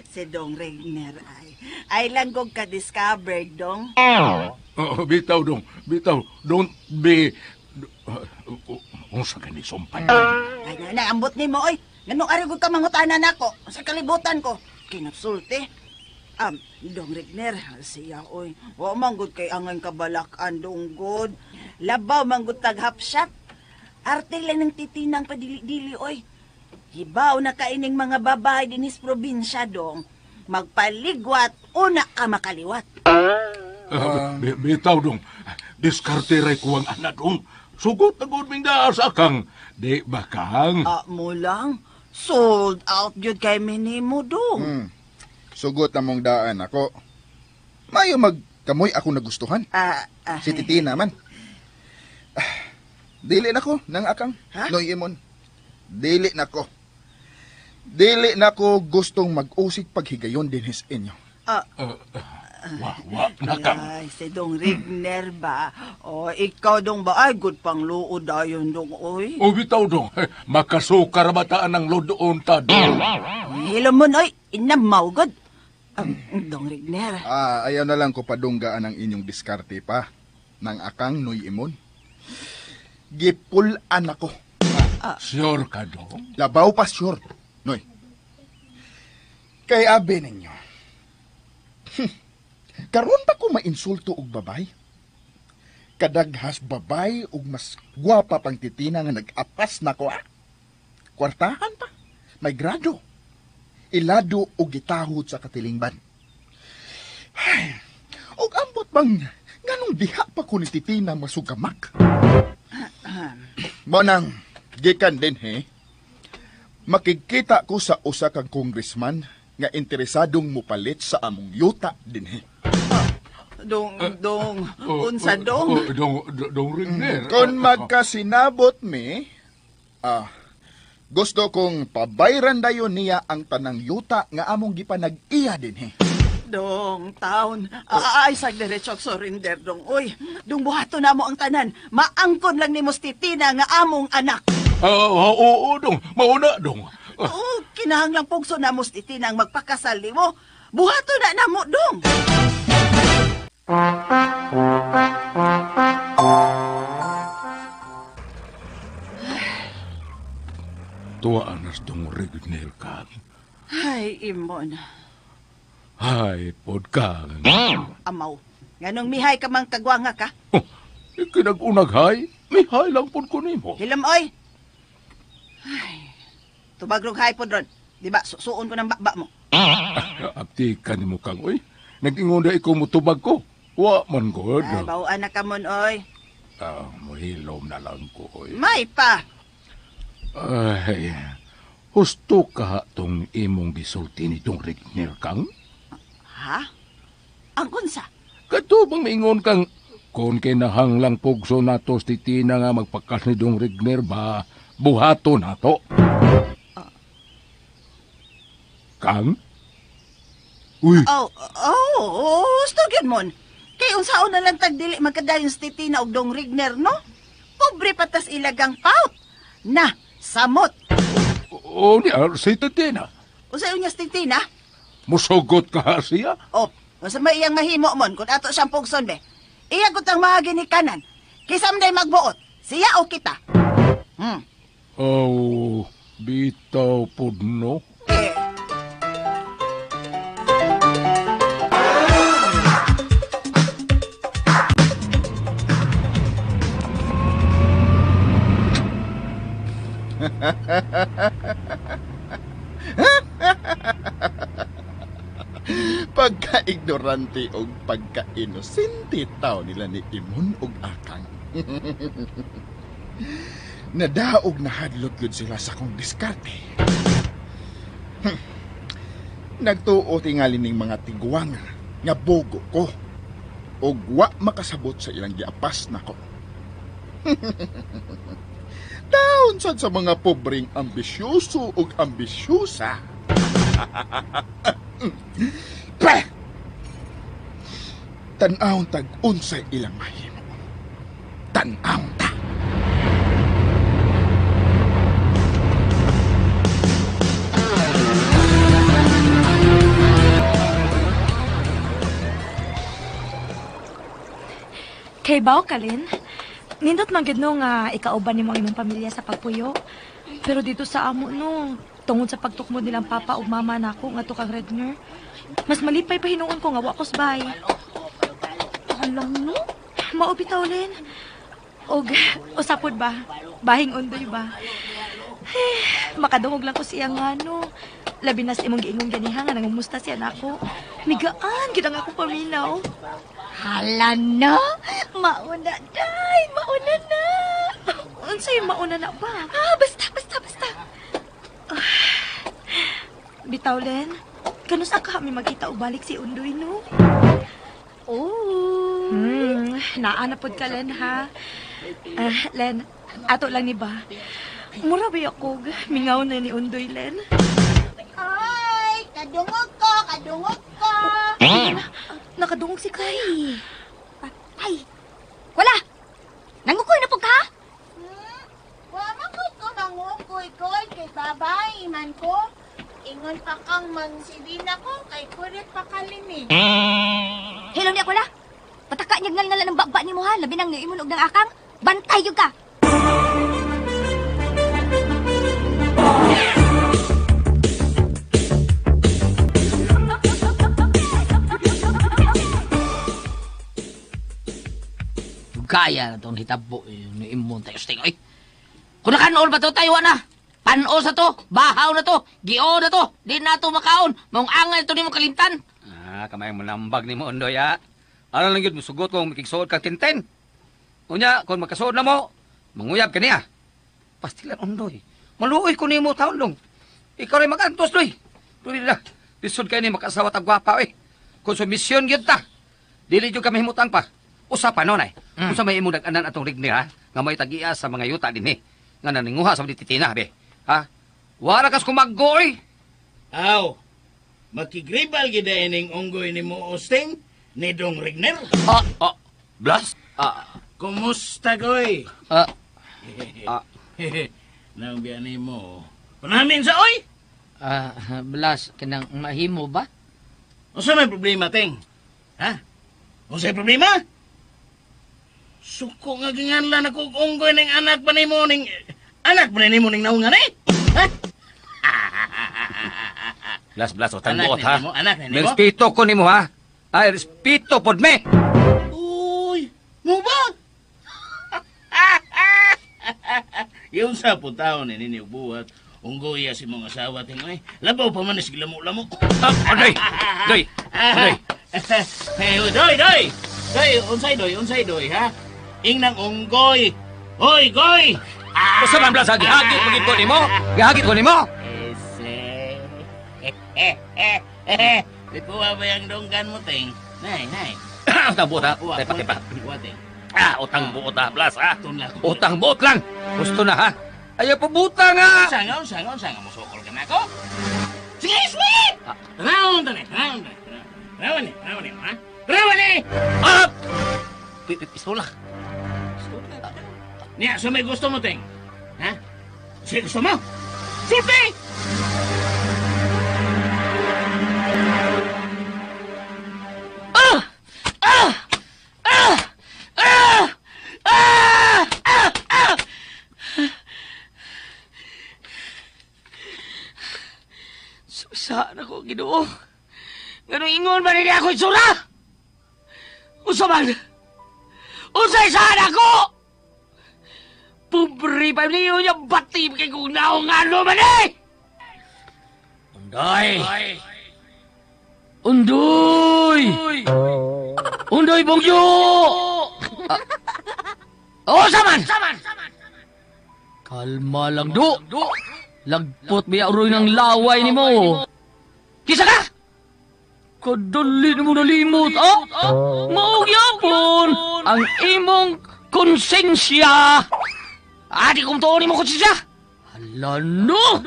Si Dong Regner ay. Ay lang kong ka-discover, Dong. Oh, bitaw, Dong. Bitaw. Don't be... Unsa ka ni sumpay? Ay, na, ambot ni mo, oy. Nganong ari ko ka mangutana nako sa kalibutan ko. Kinapsulte. Dong Regner, siya, oy. Wa man gud kay angay kabalakan, Dong god. Labaw man gud tag hapsat. Arte lang ng titinang padili-dili, oy. Hibaw na kaining mga babae dinis probinsya, Dong. Magpaligwat, una ka makaliwat. Bitaw, Dong. Diskarte ray kuwang anak, Dong. Sugot na gud ming daa sa akang. Di ba, Kang? Mo lang. Sold out gyud kay minimo dong. Sugot na mong daan ako. Mayo magkamoy ako nagustuhan. Si Titina man. Dili na ko nang akang. Ha? Noy Imon. Dili na ko. Dili na ko gustong mag-usig paghigayon dinhis inyo. Wa na kang. Ay, si Dong Rigner ba? O, ikaw dong ba? Ay, good pang luod dayon dong, oy. O bitaw dong, makasukar bataan ang lodoon ta dong. Hilomon, oy. Inamaw, good. Dong Rigner. Ayaw na lang ko padunggaan ang inyong diskarte pa. Nang akang Noy Imon. Gipulan ako. Sure ka dong? Labaw pa sure, Noy. Kay abe ninyo. Karon pa ko mainsulto og babay. Kadaghas babay og mas gwapa pang titina nga nag-apas na ko. Kwartahan pa. May grado. Ilado og gitahod sa katilingban. Ay, og ambot bang nganong diha pa ko ni titina masugamak. Monang gikan din he. Makikita ko sa usa ka congressman nga interesadong mupalit sa among yuta dinhi. Dong, dong, unsa dong? Dong Rigner. Kung magkasinabot mi, gusto kong pabayran dayon niya ang tanang yuta nga among gipanag-iya dinhi. Dong, taon. Ay, sa diretso surrender, dong. Uy, dong buhato na mo ang tanan. Maangkon lang ni Titina nga among anak. Oo, dong. Mauna, dong. Oo, kinahanglang pugso na mo Titina ang magpakasal mo. Buhato na namo, dong. Tuwaan nas dong Rigner kang. Ay, Imon. Ay, pod kang. Amaw, nganong mihay ka mang kagwanga ka? Oh, ikinag-unag hay, mihay lang pod ko nimo. Hilam, oy. Ay, tubagrog hay pod ron. Di ba, susuon ko ng bakba mo. Apti ka ni mo kang, oy. Nag-ingon na ikaw mutubag ko. Wa man god. Ay, bawaan na ka mon, oy. Mohilom na lang ko, oy. May pa. Ay, husto ka tong imong gisulti ni tong Rigner kang? Ha? Ang unsa? Kadto bang maingon kang kung kinahanglang pugso nato si Titina nga magpakas ni Dong Rigner ba, buhato nato. Kang? Uy. Oh, husto gyud mon. Kay unsaon na lang tag dili magkadayon si Titina og Dong Rigner, no? Pobre patas ilagang paut. Na, samot. O niya, si Titina. Unsa unya si Titina? Musugot ka siya? Oh, unsa may iyang mahimo mon kung ato siyang pugson be. Iya gud ang mahagi ni kanan. Kisa man day magbuot, siya o kita. Oh, bitaw pud no. Pagka-ignorante o pagka-inosente tao nila ni Imon og Akang. Nadaog na hadlok yun sila sa kong diskarte. Nagtuo tingali ning mga tigwang nga bogo ko og wa makasabot sa ilang giapas nako. Taon sad sa mga pobreng ambisyoso ug ambisyosa. Pah! Tan-awon tag unsay ilang mahimo. Tan-awon ta. Kay Bao Kalin, nindot man gid no nga ikauban nimo ang imong pamilya sa pagpuyo. Pero dito sa amo no, tungod sa pagtukmod nilang papa ug mama nako ngadto kang Redner, mas malipay pa hinuon ko nga wa ko bay. Alam no, mao bitaw Lin. Og usapod ba? Bahing undoy ba? Eh, makadungog lang ko siya nga no. Labi na sa imong giingon ganiha nga nangumusta siya nako. Migaan gid ang akong paminaw. Hala na! Mauna day! Mauna na! Unsay mauna na ba? Ah, basta, basta, basta. Bitaw, Len. Kanus ka mi magkita og balik si Undoy, no? Oh. Naa na pod ka, Len, ha? Len, ato lang ni ba? Mura ba ako? Mingaw na ni Undoy, Len. Ay, kadungog ko, kadungog ko. Nakadungog si Kai. Patay. Wala! Nangukoy na po ka? Wa man ko mangukoy-koy kay babay man ko. Ingon pa kang mansilina ko kay kurit pa kalimi. Hello niya wala. Pataka niya ngal-ngala ng bakba ni mo ha. Labi nang niimon og ng akang. Bantay yun ka. Kaya na itong hitabo ni imong tayo sting. Oy. Kung nakanool pa to, tayo na. Pano sa to, bahaw na to, gio na to, di na to makaon. Maong angay to ni mo kalimtan. Ah, kamay mo nambag ni mo, Undoy, ha? Ano lang yun, musugot kung makigsuot kang tintin. Unya, kung makasuot na mo, manguyab ka niya. Pastilan, Undoy. Maluoy ko ni mo, taon long. Ikaw rin mag-antos, Doy. Doy na, lisod kayo ni makasawa tag gwapa, eh. Konsumisyon yun ta. Dili yun kami himutang pa. Usapan nun, ay. Kung sa may imong nag-anan atong rigni, ha? Nga may tag-iya sa mga yuta din, eh. Nga naninguha sa mga titina, be. Ha? Wala kas kumaggo, eh. Aw, makigribal gida ining unggoy ni mo, Osting, ni Dong Rigner. Blas? Kumusta, goy? Nang biyan ni mo. Panamin sa, oy! Blas, kanang mahimo ba? Unsa may problema, Ting? Ha? Unsa may problema? Suko nga ginganlan ako og unggoy ning anak pa nimo ning anak pa nimo ning naungan eh. Ha? Blas, Blas, utang Anak buot ni ha. nimo, anak ni May nimo. respeto ko nimo ha. Ay, respeto pod me. Uy, mo ba? Yung sa putaon ni nini buhat, unggoy si mong asawa ting oy. Labaw pa man is gilamo-lamo. Doy, doy, doy. Hey, doy, doy. Doy, unsay doy, unsay doy ha? Ingnang unggoy. Hoy, goy. Usa man Blas, gihagit mo gid ko nimo. Gihagit ko nimo. Ese. Lipuha ba yung donggan mo, ting? Nay, nay. Utang buot ha. Tepa, tepa. Buha, ting. Ah, utang buot ha, Blas ha. Utang buot lang. Gusto na ha. Ayaw pabuta nga. Unsa nga, unsa nga, unsa nga, musukol ka na ako? Sige, sweet! Round na, round na. Round ni, round ni, ha? Round ni! Ah! Pistola. Niya, so may gusto mo, ting? Ha? Sige, gusto mo? Sulti! Ah! Ah! Ah! Ah! Ah! Ah! Ah! Susaan ako, Ginoo. Ganong ingon man nila ako itsura? Usa man! Usay saan ako? Pobre pa niyo niya bati kay kung naong ano man eh! Undoy! Undoy! Undoy Bongyo! Oh, saman! Kalma lang, do! Lagpot biya uroy ng laway ni mo. Kisa ka! Kadali na mo nalimot, ah? Maugyapon ang imong konsensya! Ah, di kong tuon mo konsensya! Hala, no!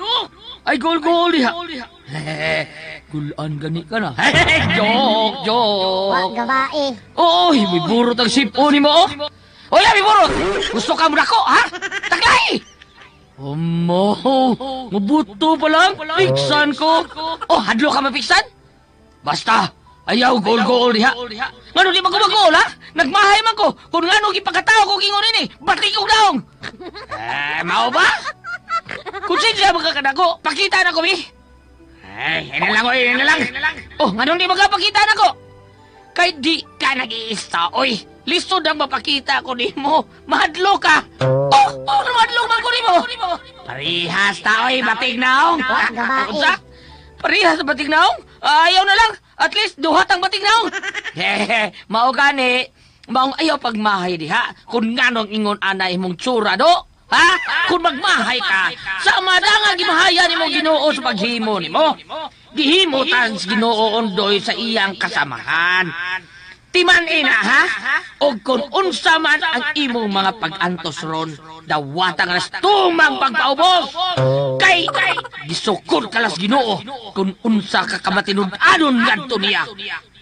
Ay, gol-gol diha! Gulaan gani ka na. Joke, joke! Wa gabae. Oy, may burot ang sipon ni mo, oh! Oy, may burot! Gusto ka mo nako, ha? Taglay! Amo, mabuto pa lang. Piksan ko. Oh, hadlo ka mapiksan? Basta, ayaw gol-gol diha. Ngano di man ko mag-goal, ha? Nagmahay man ko. Kung ngano gipakatao ko kingon ini, bati kong daong. Eh, mao ba? Konsensya magkakadako, pakita na ko, mi. Ay, ina lang, oy, ina lang. Oh, ngano di magkapakita na ko? Kay di ka nag-iista, oy. Lisod ang mapakita ko nimo. Mahadlo ka. Oh, oh, mahadlo man ko nimo. Parihas ta, oy, batig naong. Unsa? Parihas batig naong? Ayaw na lang. At least duhat ang batig naong. Hehe, mao gani. Maong ayaw pagmahay diha. Kung nganong ingon anay imong tsura do. Ha? Kung magmahay ka, sa amada nga gimahaya nimo Ginoo sa paghimo nimo. Gihimutan sa Ginoo Ondoy sa iyang kasamahan. Timan ina, ha? Og kung unsa man ang imong mga pag-antos ron, dawata nga tumang pagpaubos. Kay gisukod kalas Ginoo kung unsa ka kamatinud-anon ngadto niya.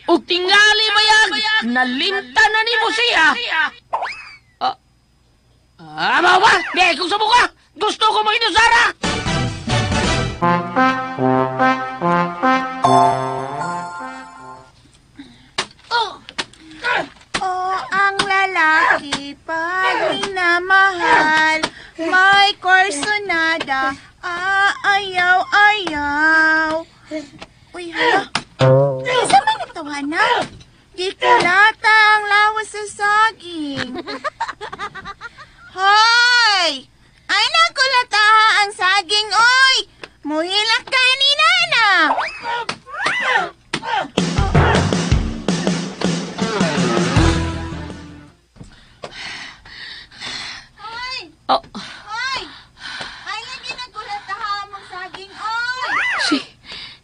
Og tingali mayag, nalimtan na nimo siya. Mao ba? Di kong subuka. Gusto ko maginusara. Oh, ang lalaki pag minamahal, may korsonada, ayaw, ayaw. Uy, hala. Isa man ito, hana. Gikulata ang lawas sa saging. Hoy! Ay, nakulata ang saging, oy! Muhilak ka ni Nana! Hoy! Oh. Hoy! Ay, lagi nagkulata ang saging, oy!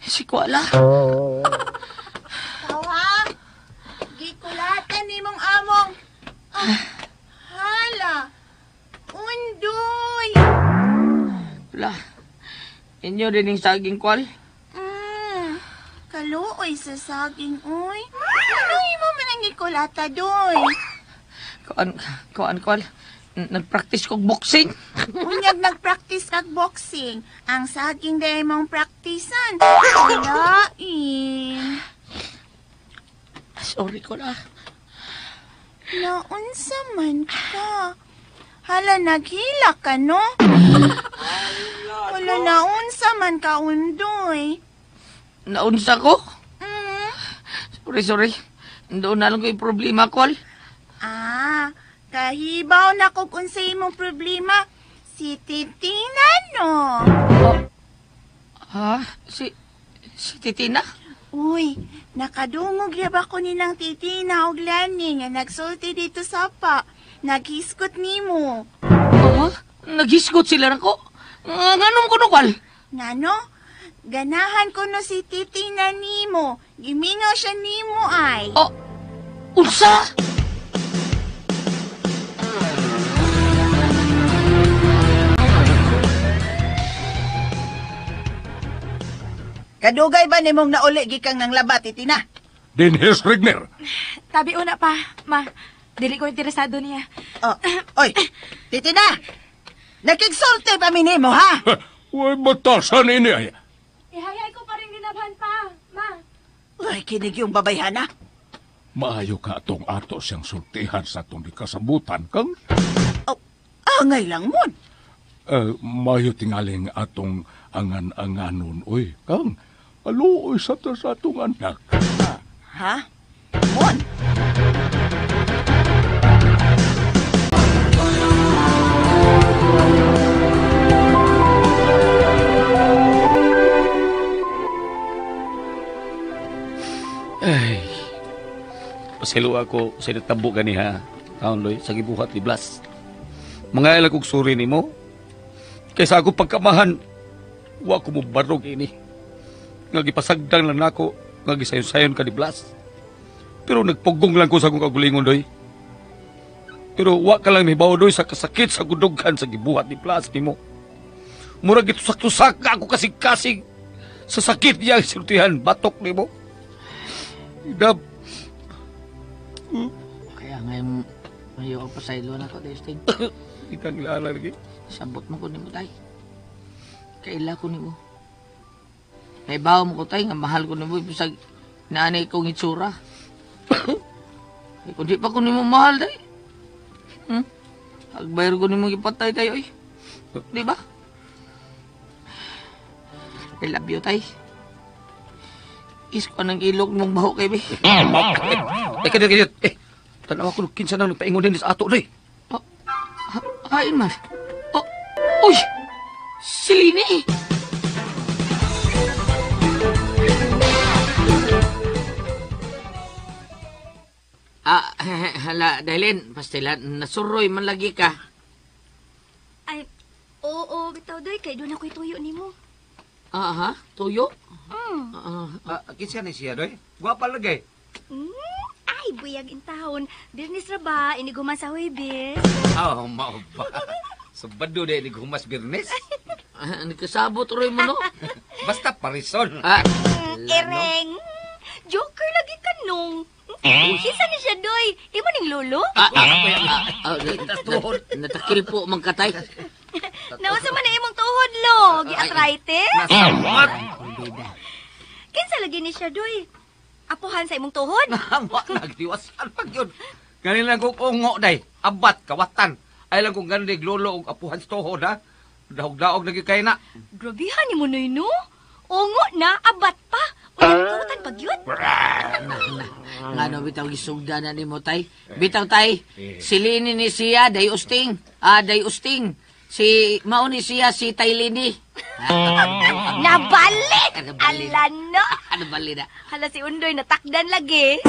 Si Kuala. Ikaw, ha? Gikulatan ni mong among. Hala! Undoy! Wala. Inyo din yung saging, Kual. Kaluoy sa saging, uy. Ano imo man ang gikulata, doy? Kuan, Kual. Nag-practice kog boxing. Unyag nag-practice kag boxing. Ang saging day mong praktisan. Lain. Sorry ko na. Naunsa man ka. Hala, naghila ka, no? Hala, naunsa man ka, Undoy. Naunsa ko? Sorry. Doon na lang ko yung problema, Kual. Ah, kahibaw na kung unsay imong problema. Si Titina, no? Oh. Ha? Si Titina? Uy, nakadungog yab ako nilang Titina og Lani nga nagsulti dito sa pa. Naghisgot nimo. Oh, naghisgot sila nako? Nganong kuno, Kual? Ngano? Ganahan ko no si Titina nimo. Gimingaw siya nimo ay. Oh, unsa? Kadugay ba nimong nauli gikang nang laba, Titina? Dinhis Regner. Tabi una pa, ma. Dili ko interesado niya. Oh, oy, Titina! Nakigsulti pa mi nimo, ha? Uy, batasan ini ay. Ihayay ko pa rin ginabhan pa, ma. Uy, kinig yung babayhana. Maayo ka atong ato siyang sultihan sa atong dikasabutan, kang? Oh, angay lang mon. Maayo tingaling atong angan-anganon, uy, kang. Aluoy sa atong anak. Ha? Mon? Ay, paselo ako sa natabo ganiha, taon loy, sa gibuhat ni Blas. Mga ilag kong suri nimo, kaysa ako pagkamahan, wa ko mo barog ini. Nga gipasagdang lang nako, nga gisayon-sayon ka ni Blas. Pero nagpugong lang ko sa akong kagulingon, doy. Pero wa ka lang mibaw, doy, sa kasakit sa gudughan sa gibuhat ni Blas nimo. Murag gitusak-tusak ako kasig-kasig sa sakit niya sinutihan batok nimo. Idab. Kaya ngayon, mayo ang pasaylo na ko, Destin. Itang lala lagi. Sabot mo ko nimo, tay. Kaila ko nimo. Naibaw mo ko, tay, nga mahal ko nimo. Bisag naanay kong itsura. Ay, kundi pa ko nimo mahal, tay. Agbayar ko nimo gipatay, tay, oy. Di ba? I love you, tay. Isko ng ilog mong baho kay be. Eh, kadiyot. Eh, tanawa ko kinsa nang nagpaingon din sa ato, day. Oh, hain man. Oh, uy! Si Lini! Ah, hala, Dailin, pastila, nasuroy man lagi ka. Ay, oo, bitaw doy kay doon ako'y tuyo nimo. Aha, tuyo? Mm. Kinsa ni siya, doy? Gwapa lagi. Ay, buyag in taon. Birnis ra ba? Iniguman sa Huwebes. Ah, mao ba? Sabado day ni humas Birnes. Nagkasabot roy mo no. Basta parison. Ereng. Joker lagi ka nung. Kinsa ni siya doy? Imo ning lolo? Natakil po man katay. Nausa man na imong tuhod lo. Gi-arthritis? Nasamot. Kinsa lagi ni siya doy? Apuhan sa imong tuhod? Wa nagtiwasan pag yun. Ganin lang kong ungo day. Abat kawatan. Ay lang kung ganin lolo og apuhan sa tuhod ha. Daog-daog lagi kay na. Grabihan ni mo noy no. Ungo na, abat pa. Unya kawatan pag yun. Ngano bitaw gisugda na nimo tay? Bitaw tay, si Lini ni siya day usting. Day usting. Si mao ni siya si Tay Lini. Nabalik! Ala no! Ano bali na? Hala si Undoy natakdan lagi.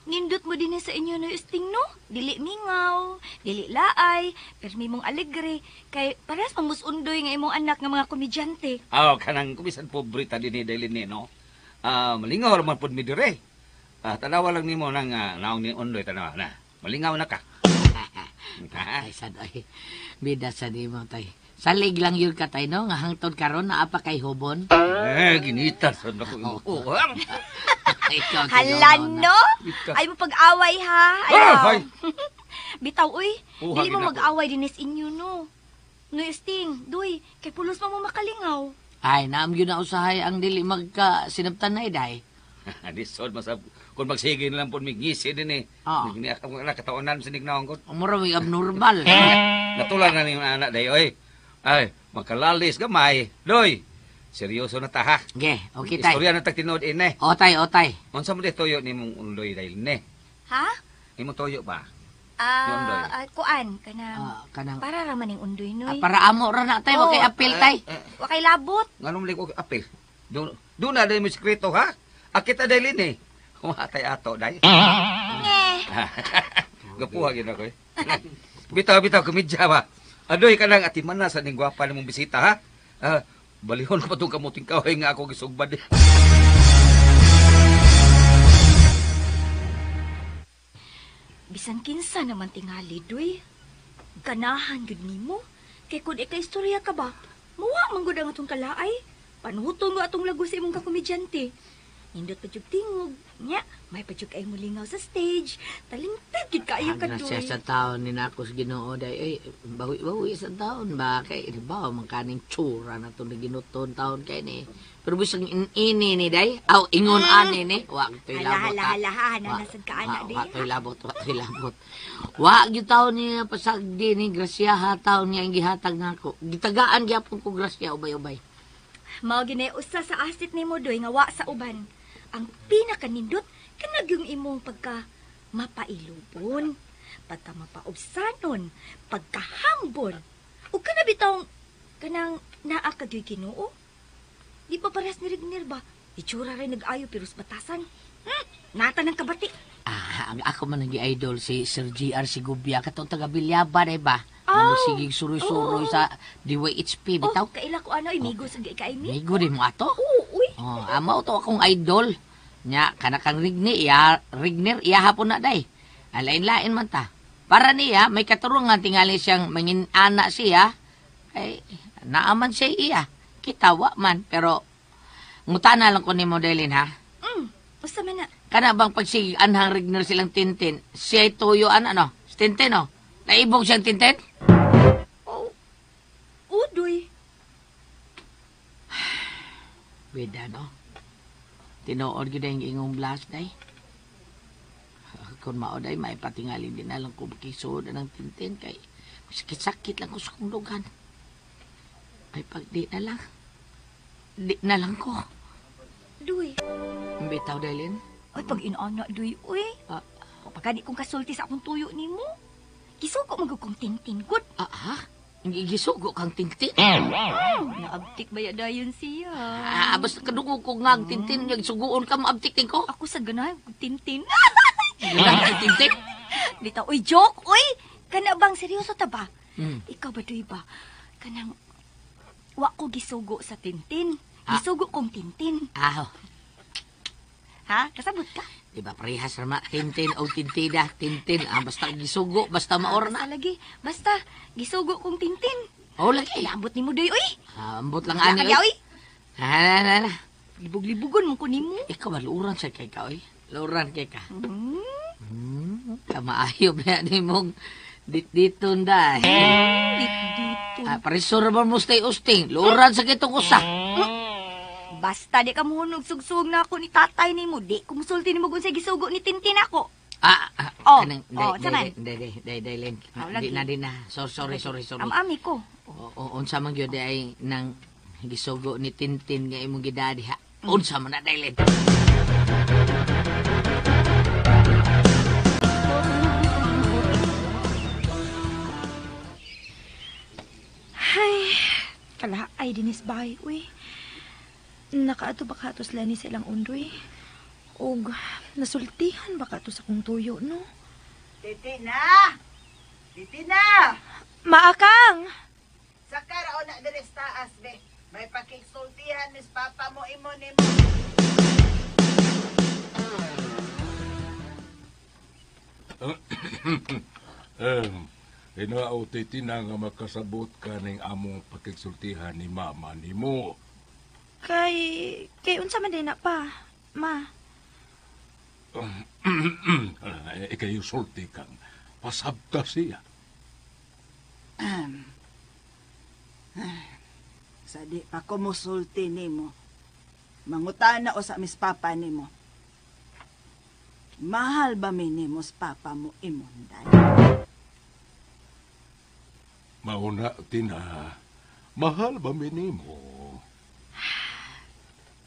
Nindot mo din sa inyo no usting no? Dili mingaw, dili laay, permi mong alegre. Kay parehas pang musundoy nga imong anak nga mga komedyante. Aw, kanang kumisan pobre ta dinhi dahil ni no. Malingaw man pud mi dire. Tanawa lang nimo nang naong ni Undoy tanawa na. Malingaw na ka. Ay sad ay. Bida sa nimo tay. Salig lang yun ka tay no nga hangtod karon naa pa kay hubon. Ginita sa nako. Oh, Ikaw, Hala no? Ay mo pag-away ha. Ayaw. Ay. Bitaw uy, Uha, dili mo ginako. mag-away dinis inyo no. No usting, duy, kay pulos mo mo makalingaw. Ay, naam yun na usahay ang dili magka sinabtanay day. Lisod masab kung magsige na lang po may ngisi din eh. Ah. Ni ako na kataonan sa nignaon ko. Mura may abnormal. Natulan na niyong anak day oy. Ay, makalalis gamay. Doy. Seryoso na ta ha. Okay, okay tay. Istorya na tag tinuod ine. O tay, o tay. Unsa mo di toyo nimong undoy dahil ne? Ha? Imong toyo ba? Yung undoy. Kuan kanang Kanang para ra man ning undoy noy. Para amo ra na tay, wa kay apil tay. Wa kay labot. Nganong mali ko apil? Doon na dahil mo sikreto ha? Akita dahil ini. Kumatay ato day. Nge. Gapuha gid ako eh. Bitaw bitaw komedya ba. Adoy ka lang atiman na sa ning gwapa nimong bisita ha. Balihon ko pa tong kamuting kahoy nga ako gisugbad. Bisan kinsa naman tingali doy. Ganahan gud nimo. Kay kun ika-istorya ka ba, muwa man gud ang atong kalaay. Panuhuton mo atong lago sa imong kakomedyante. Nindot pa jud tingog. Nya, may pa jud kay mulingaw sa stage. Talingtad gid kaayo ka Grasya doy. sa taon ni Nakos Ginoo day. Ay, bawi-bawi sa taon ba kay ba man kaning tsura na to ginuton taon kay ni. Pero bisag ini ni day, aw ingon ani ni, wa toy Hala, labot. hala, hala, ha, nanasad ka ana day. Wa toy labot, wa toy labot. Wa gyud taon niya pasagdi ni grasya ha taon niya ang gihatag nako. Gitagaan gyapon ko grasya ubay-ubay. Mao gini usa sa asit nimo doy nga wa sa uban. Ang pinakanindot kanag yung imong pagka mapailubon, pagka mapaubsanon, pagkahambol. Ug kana bitawng kanang naa ka gyud Ginoo. Di pa parehas ni Rignir ba? Itsura rin nag-ayo pero sa batasan. Nata ng kabati. Ang ako man nag idol si Sir GR Sigubia katong taga Bilyaba day ba? Aw! Sigig suroy-suroy sa DYHP bitaw. Oh, kaila ko ano, imigo sa kaimi. Migo din mo ato? Oo, uy. Oh, amaw to akong idol. Nya kana kang Rignir, iya Rignir iya hapon na day. Alain-lain man ta. Para niya may katurungan tingali siyang mangin ana siya. Ay naaman siya iya. Kita wa man pero ngutana lang ko ni modelin ha. Usa man na. Kana bang pagsige anhang Rignir silang Tintin, siya'y tuyo an ano? Si Tintin oh. Naibog siyang Tintin? Oh. Udoy. Bida no. Tinuod gyud ang ingong blast day. Kung mao day may patingali din na lang ko makisuod ng Tintin kay sakit-sakit lang ko sa kong dugan. Ay pag di na lang. Di na lang ko. Duy. Bitaw dalin. Ay, pag inaana, duy, uy. Pagka di kong kasulti sa akong tuyo nimo. Kisuko man gud kong Tintin gud. Ah, ha? Gisugo kang Tintin. Naabtik ba ya dayon siya? Ah, basta kadungog ko nga ang Tintin, suguon ka, maabtik din ko. Ako sa ganahan kog Tintin. Ganahan kog Tintin? Bitaw, uy, joke, uy! Kana bang seryoso ta ba? Hmm. Ikaw ba, Duy ba? Kanang, wa ko gisugo sa Tintin. Ah. Gisugo kong Tintin. Ah. Ha? Kasabot ka? Di ba parehas rama, Tintin o Tintina, Tintin. Ah, basta gisugo, basta maor na. Basta lagi, basta gisugo kong Tintin. Oh, lagi. Ambot ni mo, Duy, uy! Ah, ambot lang Wala ani, ka uy. Ah, na, na. Libog-libugon mo ko nimo. Ikaw ba, luran sa kay ka, uy? Luran kay ka. Hmm? Kamaayo ba ni mong ditditon dahil. Ditditon. Ah, parisur ba mo stay usting? Luran sa kitong usa. Basta di ka muhunog sugsug na ako ni tatay nimo, di ko musulti nimo kung sa gisugo ni Tintin ako. Ah, ah, Oh, kanang, oh, day, saman. day, day, day, day, Len. Oh, Di lagi. na, di na. So, sorry, sorry, sorry. Am-ami ko. O, unsa man gyud ay nang gisugo ni Tintin nga imong gidadi ha. Unsa man na day, Len. Ay, kalaay dinis bay, uy. Nakaato ba ka ato sila ni silang undoy? Og nasultihan ba ka ato sa kong tuyo, no? Titina! Titina! Maakang! Sa karaon na diri sa taas, be. May pakigsultihan mis papa mo imo nimo. Hinao, Titina, nga makasabot ka ning among pakigsultihan ni mama nimo. Kay unsa man din na pa, ma. Ikaw sulti kang pasabta siya. Sa di pa ko musulti nimo. Mangutana o sa mis papa nimo. Mahal ba mi nimo sa papa mo imonday? Mauna, Tina, mahal ba mi nimo?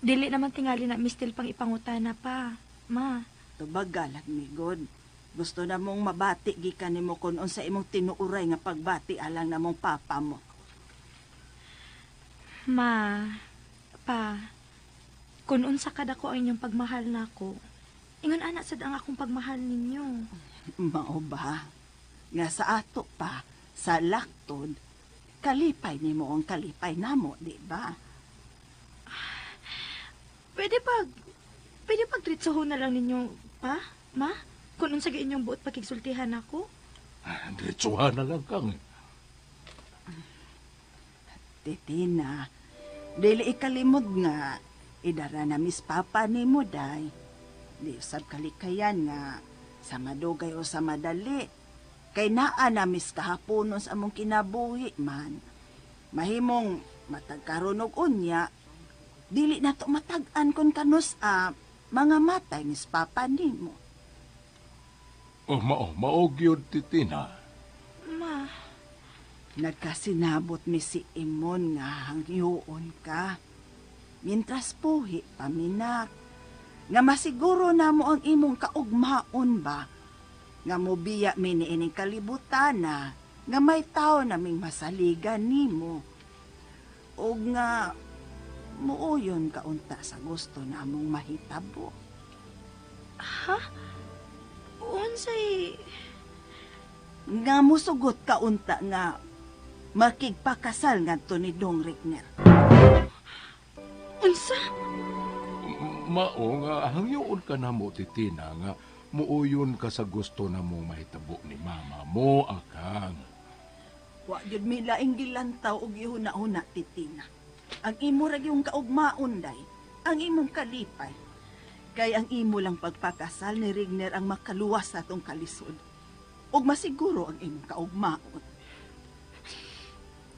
Dili naman tingali na mistil pang ipangutana pa, ma. Tubagal, migod. Gusto na mong mabati gikan nimo kun unsa imong tinuuray nga pagbati alang namong papa mo. Ma, pa, kun unsa kada ko ang inyong pagmahal nako, ingon ana sad ang akong pagmahal ninyo. Mao ba? Nga sa ato pa, sa laktod, kalipay nimo ang kalipay namo, di ba? Pwede pag dritsohon na lang ninyo, pa, ma? Kung unsa gyud inyong buot pakigsultihan ako? Diretsuhan na lang kang. Titina, dili ikalimod nga idara na mis papa nimo day. Di usab kalikayan nga sa madugay o sa madali. Kay naa na mis kahaponon sa among kinabuhi man. Mahimong matagkaroon og unya, dili na to matag-an kon kanus mga matay mis papa nimo. Oh, mao gyud, Titina. Ma, Nagkasinabot mi si Imon nga hangyoon ka. Mintras puhi paminak. Nga masiguro na mo ang imong kaugmaon ba? Nga mobiya mi niining kalibutan na nga may tao naming masaligan nimo. Og nga muuyon ka unta sa gusto na mong mahitabo. Ha? Unsay Nga musugot ka unta nga makigpakasal ngadto ni Dong Regner. Unsa? Mao nga hangyoon ka na mo, Titina, nga muuyon ka sa gusto na mong mahitabo ni mama mo, akang. Wa gyud mi laing gilantaw og gihuna-huna, Titina. Ang imo ra gyud kaugmaon day, ang imong kalipay. Kay ang imo lang pagpakasal ni Regner ang makaluwas sa atong kalisod. Ug masiguro ang imong kaugmaon.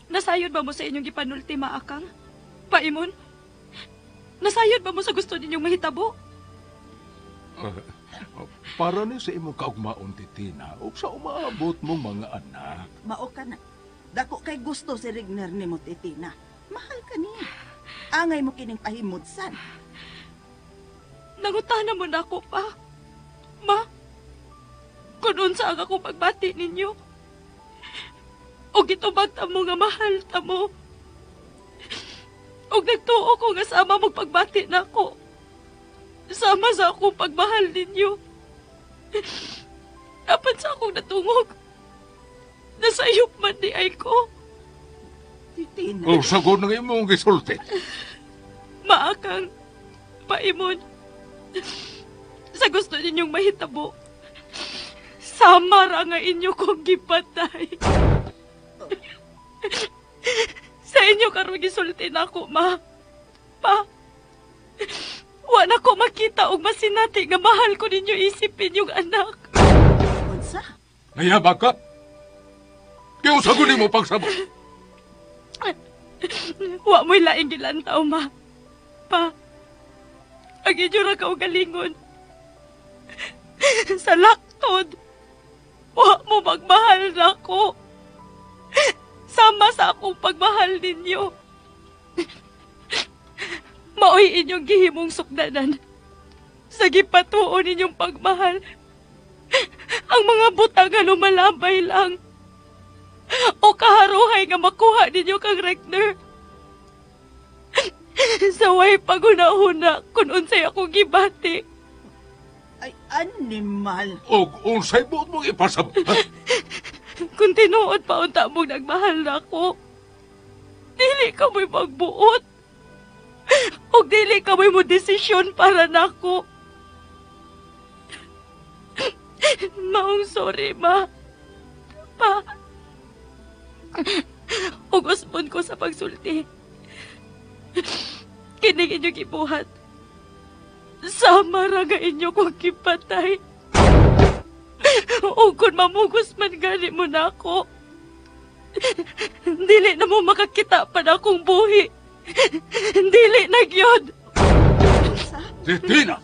Nasayod ba mo sa inyong gipanulti, maakang? Paimon? Nasayod ba mo sa gusto ninyong mahitabo? Para ni sa imong kaugmaon, Titina, ug sa umaabot mong mga anak. Mao ka na. Dako kay gusto si Regner nimo, Titina. Mahal ka niya. Angay mo kining pahimudsan. Nangutana mo na ako pa. Ma, kung unsa ang akong pagbati ninyo. O gitubag ta mo nga mahal ta mo. Og nagtuo ko nga sama mong pagbati nako. Sama sa akong pagmahal ninyo. Dapat sa akong natungog. Nasayop man di ay ko. Titina. O sagot ng imong gisulti. Maakang, paimon. Sa gusto ninyong mahitabo, sama ra nga inyo kong gipatay. Sa inyo karon gisulti na ako, ma. Pa. Wa na ko makita og masinati nga mahal ko ninyo isipin yung anak. Unsa? Nayabag ka? Kaya sagot nimo pagsabot. Wa mo'y laing gilantaw, ma. Pa. Ang inyo ra kaugalingon. Sa laktod, wa mo magmahal na ko. Sama sa akong pagmahal ninyo. Maoy inyong gihimong sukdanan. Sa gipatuon ninyong pagmahal, ang mga butang nga lumalabay lang. O kaharuhay nga makuha ninyo kang Regner. Sa way paghuna-huna kung unsay akong gibati. Ay, animal. O unsay buot mong ipasabot? Kung tinuod pa unta mong nagmahal na ako, dili ka mo'y magbuot. O dili ka mo'y mo desisyon para nako. Maong sorry, ma. Pa. Ugosbon ko sa pagsulti. Kining inyo gibuhat. Sama ra nga inyo kong gipatay. O kung mamugos man gani mo na ako, dili na mo makakita pa na akong buhi. Dili na gyud. Titina!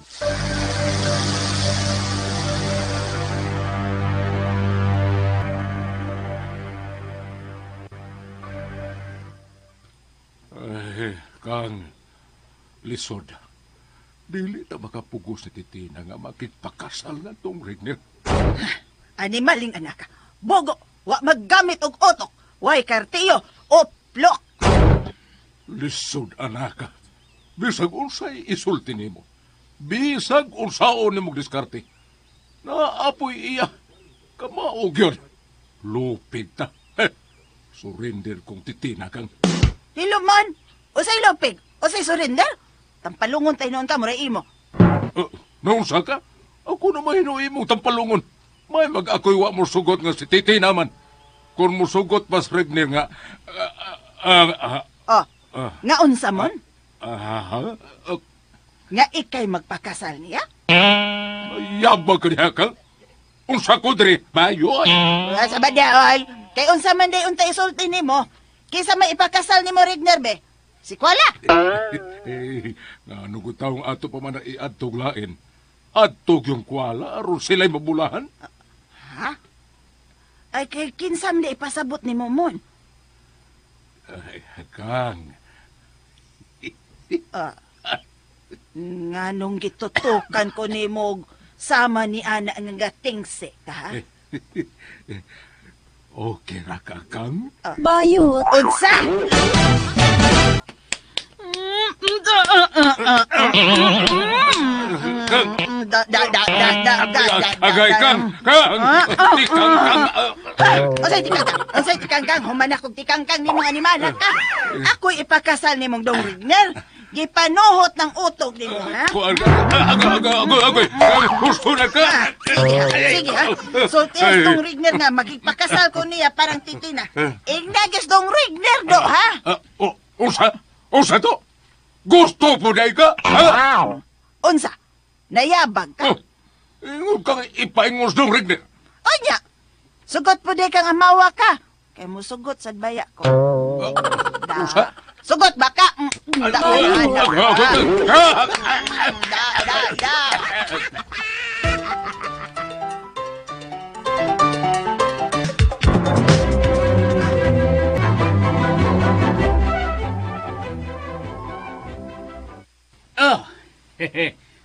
Ay, Kang, lisod. Dili ta makapugos ni Titina nga makigpakasal na tong Regner. Animaling anak. Bogo, wa maggamit og otok. Way kartiyo, oplok. Lisod, anak. Bisag unsay isulti nimo. Bisag unsaon nimo diskarte. Naapoy iya. Kamaog yun. Lupig ta. Heh. Surrender kong Titina, Kang. Hilo man. Usay lupig, usay surrender. Tampalungon tayo noon ta, muray imo. Noon sa ka? Ako na mahinuin mong tampalungon. May mag-ako'y wa mo sugot nga si Titi naman. Kung musugot mas Regner nga... Nga unsa mon? Nga ikay magpakasal niya? Yabag ka niya ka? Unsa ko diri? Bayo ay. Sa ba diay? Kay unsa man day unta isulti nimo? Kaysa may ipakasal nimo Regner be? Si Kuala. Nga nugutaw ang ato pa man na iadtog lain. Adtog yung Kuala, aron sila'y mabulahan. Ha? Ay, kay kinsam di ipasabot ni Momon. Ay, Kang. Nga nung gitutukan ko ni mo sama ni ana nga tingse ka, ha? Okay ra ka, Kang? Bayot. Unsa? Da da da da da da da. Agay, Kang! Kang! Tikang, Kang! Unsay tikang-kang? Unsay tikang-kang? Human akong tikang-kang nimong animal, ha? Ako'y ipakasal nimong Dong Regner. Gipanuhot ng utok nimo, ha? Agoy, agoy, agoy! Gusto na ka! Sige, ha? Sultihan Dong Regner nga, magipakasal ko niya parang titina. Ignagis Dong Regner do, ha? Unsa? Unsa to? Gusto po na ka? Ha? Unsa? Nayabag ka? Ingon kang ipaingos Dong Regner. Onya! Sugot po di kang amawa ka. Kay musugot sa baya ko. Unsa? Sugot ba ka? Da, da, da, da. Oh,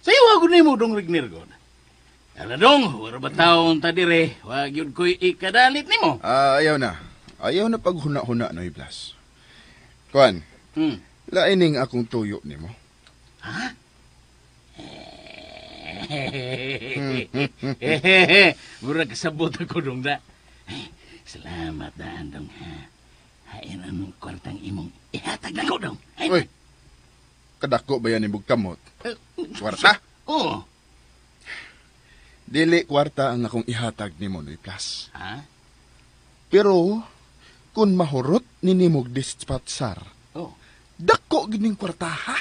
sayo ako nimo Dong Regner god. Ala dong, wala ba taon ta dire, wag yun ko'y ikadalit nimo. Ayaw na. Ayaw na paghuna-huna, Noy Blas. Kuan, laining akong tuyo nimo. Ha? Murag kasabot ako dong da. Salamat daan dong ha. Hain anong kwartang imong ihatag na ko dong. Uy, kadako ba yan imong kamot? Kwarta? Oo. Dili kwarta ang akong ihatag nimo, Noy Blas. Ha? Pero, kung mahurot ni nimog dispatsar, oh, dako gining kwarta ha?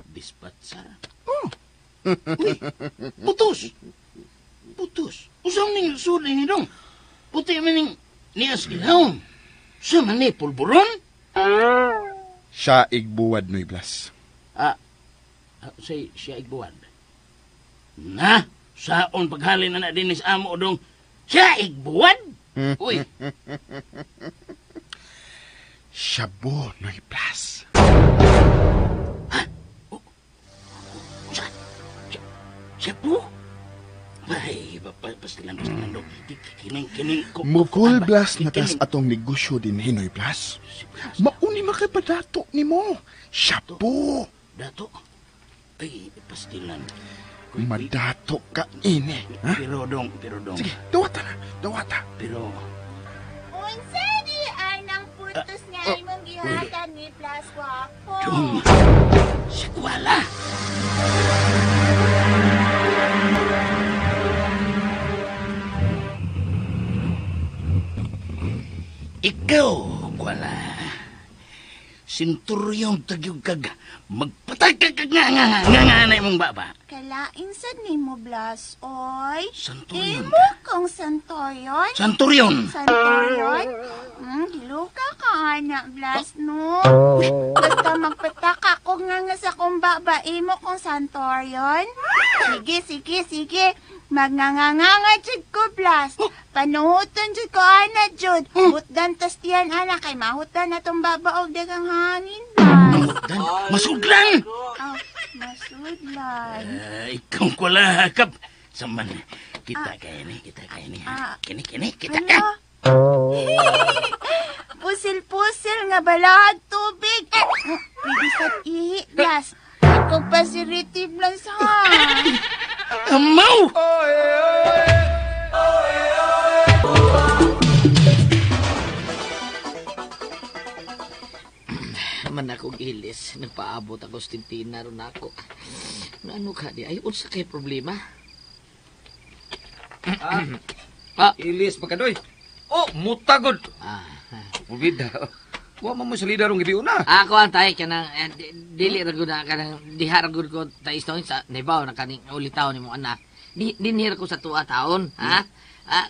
Dispatsar? Oh. Uy, putos! Putos! Usang ning suli ni dong. Puti man ning nias ilawom. Sa man ni pulburon? Siya igbuwad, Noy Blas. Ah, say, siya igbuwad. Na, saon paghalin na na dinis amo dong. Siya igbuwad? Uy. Shabu, Noy Blas. Ha? Oh. Shabu? Ay, pastilan, pastilan dong. Kining, Mukul Blas na tas atong negosyo din, Noy Blas. Mauni makipadato ni mo. Shabu. Dato? Ay, pastilan. Madato ka ini. Ha? Pero dong, pero dong. Sige, dawata na, dawata. Pero... Unsa di anang putos nga imong gihatag ni Blas Wapo? Dong, si Kuala. Ikaw, Kuala. Sinturyong tagyog kag magpatagkag kag nga nga nga nga na imong baba. Kalain sad nimo, Blas, oy. Santuryon. Imo kong santoryon. Santuryon. Santoryon? Giluka ka, anak, Blas, no? Basta magpataka ko nga nga sa kong baba, imo kong santoryon. Sige, sige, sige. Magnganganganga jud ko, Blas. Panuhuton jud ko, ana, jud. Hutdan tas tiyan, ana, kay mahutan na tong baba og dagang hangin, Blas. Masudlan! Oh, masudlan. Ikaw ko kap. Saman, kita kaya ni, kita kaya ni. Kini, kini, kita ka. Pusil-pusil nga balahag tubig. Pwede sa ihi, Blas. Ako pa si Riti, Blas, ha? Amaw! Man ako gilis, nagpaabot ako sa tintina ron ako. Ano ka di? Ay, unsa kay problema? Ilis pa ka, doy. Oh, mutagod. Pulbida. Wa man mo sa leader ang gibiuna. Ako ang tay kanang dili ra gud kanang diha ra gud ko tay istorya sa nebaw na kaning ulitaw nimo anak. Dinhir ko sa tuwa taon, ha?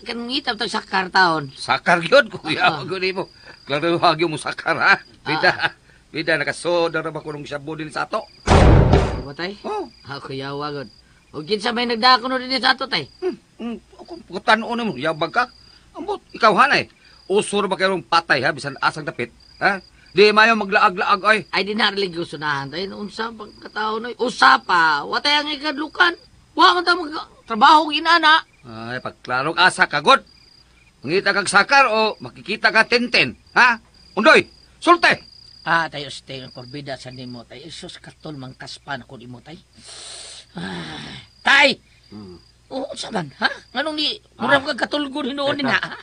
Kanang ngitap tag sakar taon. Sakar gyud kuya, gud nimo. Klaro hagyo mo sakar ha. Bida. Bida nakasoda ra ba kunong shabu din sa ato. Ba tay? Oh. Ako yawa gud. Og kinsa may nagdako no dinhi sa ato tay? Ako tan-on nimo, yabag ka. Ambot ikaw hanay. Usor ba kayong patay ha bisan asang dapit? Ha? Di mayo maglaag-laag ay. Ay di narilig ko sunahan tayo. Unsa pagkatao noy? Usa pa. Watay ang ikadlukan. Wa man ta magtrabaho ginana. Ay pagklarong asa kagod. Mangita kag sakar o makikita ka tenten, ha? Undoy, sulte. Tayo ste porbida sa nimo tay. Isus katol mangkaspan ako nimo tay. Tay. Unsa man ha? Nganong ni murag kag katulgon hinuon ni na? Ha?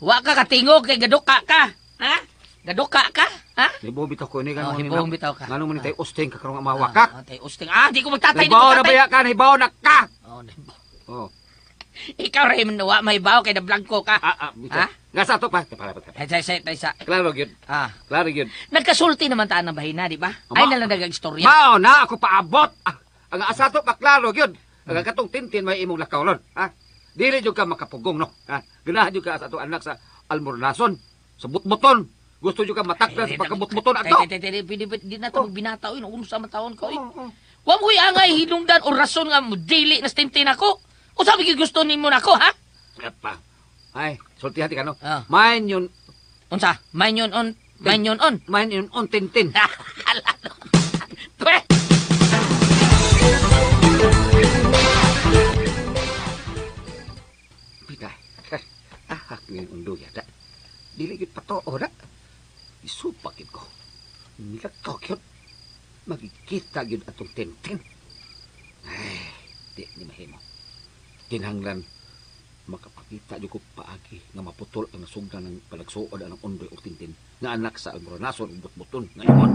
Wa ka katingog kay gaduka ka, ha? Gaduka ka, ha? Libong bitaw ko ni ganun. Libong bitaw ka. Ngano man ni tay usting ka karong amawa ka? Tay usting. Di ko magtatay, di ko Nahibaw na tatay. baya ka, nahibaw na ka. Oh, nahibaw. Oh. Ikaw rin wa may baw kay nablangko ka. Ha? Nga sa ato pa. Para pa. Tay say tay sa. Klaro gyud. Klaro gyud. Nagkasulti naman taan ng bahina, di ba? Ay nalang nag-istorya. Mao na ako paabot. Ang asa to pa klaro gyud. Ang katong tintin may imong lakaw ron, ha? Dili jud ka makapugong no. Ha? Ganahan jud ka sa ato anak sa almornason, sa butbuton. Gusto jud ka matakdan sa pagkabutbuton ato. Tay, tay, di na ito magbinata, oy. Unsa man taon ko, oy. Wa mo'y angay hinungdan o rason nga mo dili na tintin ako. O sabi gusto nimo nako, ha? Apa. Ay, sultihan ti kano. Mine yun. Unsa? Mine yun on. Mine yun on. Mine yun on tintin. Pwe! Pita. Ahak ni undo yata. Dili gyud patoo na. Isupak gyud ko. Nilakaw gyud. Magkita gyud atong Tintin. Ay, di ni mahimo. Kinahanglan makapakita gyud ko paagi nga maputol ang nasugdan ng palagsuod ang Ondoy og Tintin nga anak sa Almoranason ug Butbuton nga ingon.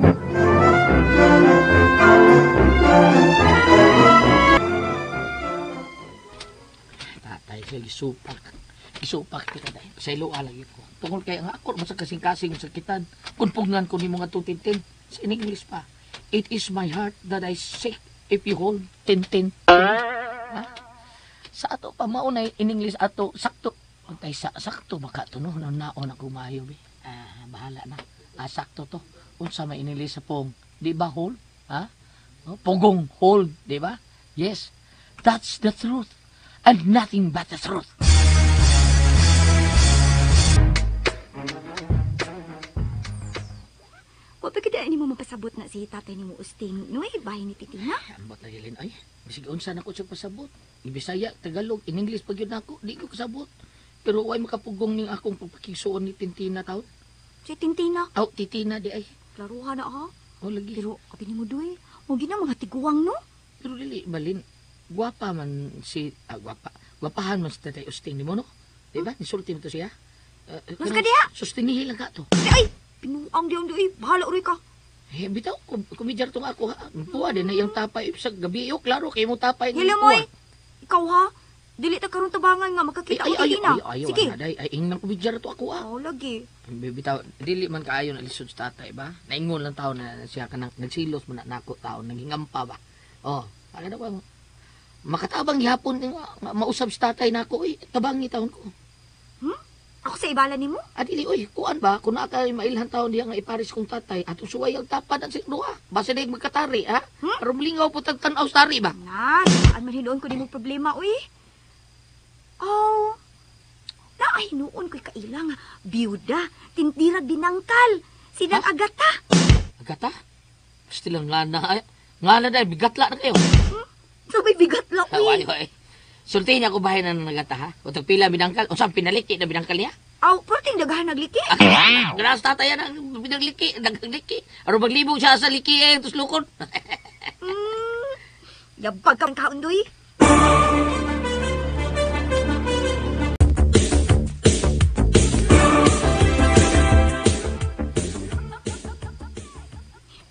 Tatay siya gisupak. Gisupak kita dahil. Sa ilo lagi ko. Tungkol kay ang ako sa kasing-kasing sakitan. Kung pugnan ko ni mga Tintin. Sa in English pa. It is my heart that I seek if you hold Tintin. Ha? Sa ato pa maunay in English ato sakto. Antay sa sakto baka to no naon ako maayo be. Ah, bahala na. Ah, sakto to. Unsa may in English sa pong? Di ba hold? Ha? Oh, pugong hold, di ba? Yes. That's the truth. And nothing but the truth. Wa pa gid nimo mapasabot na si tatay nimo Usting, no ay bahay ni Titina. Ambot na gilin ay. Bisig unsa na ko siya pasabot. Ibisaya, Tagalog, in English pag yun ako, di ko kasabot. Pero way makapugong ning akong pagpakigsuon ni Tintina taon. Si Tintina? Aw, Titina di ay. Klaruha na ha. Oh, lagi. Pero abi nimo doy, mo gina mga tiguang no. Pero dili balin. Gwapa man si gwapa. Gwapahan man si Tatay Usting nimo no. Di ba? Nisulti mo to siya. Mas ka diha? Sustinihi lang ka to. Ay, pinuang diyan doy. Bahala uri ka. Eh, bitaw, kumidyar tong ako ha. Puwa din na iyang tapay sa gabi. Yo, klaro kay mo tapay. Hila mo eh. Ikaw ha. Dili ta karon tabangan nga makakita ko Titina. Ay, Sige. Ay, ay, ingnan kumidyar to ako ha. Oh, lagi. Bitaw, dili man kaayo na lisod sa tatay ba? Naingon lang tao na siya kanang nagsilos man na nako tao, naghingampa ba? Oh, ano daw mo? Makatabang gihapon nga mausab sa tatay nako oy, tabangi taon ko. Hmm? Ako sa ibala nimo? Ah, dili oy, kuan ba kun naa kay mailhan taon diha nga iparis kong tatay, atong suway ang tapad ang sikduha. Basta di magkatari ha. Aron lingaw po tag tan-aw sa tari ba? Na, an man hinuon ko nimo problema oy. Oh. Naay noon ko'y kailang biyuda, tindira binangkal. Sinang ha? Agata. Agata? Basta lang nga na, nga na dahil, bigatla na kayo. So may bigatla, uy. Ay, ay. Sultihin niya ko bahay na nagata, ha? O tagpila binangkal, o saan pinaliki na binangkal niya? Aw, perting daghan nagliki. Grass tatay yan ang binagliki, nagliki. Aron maglibog siya sa liki eh, tuslukon. Yabag kang kaundoy.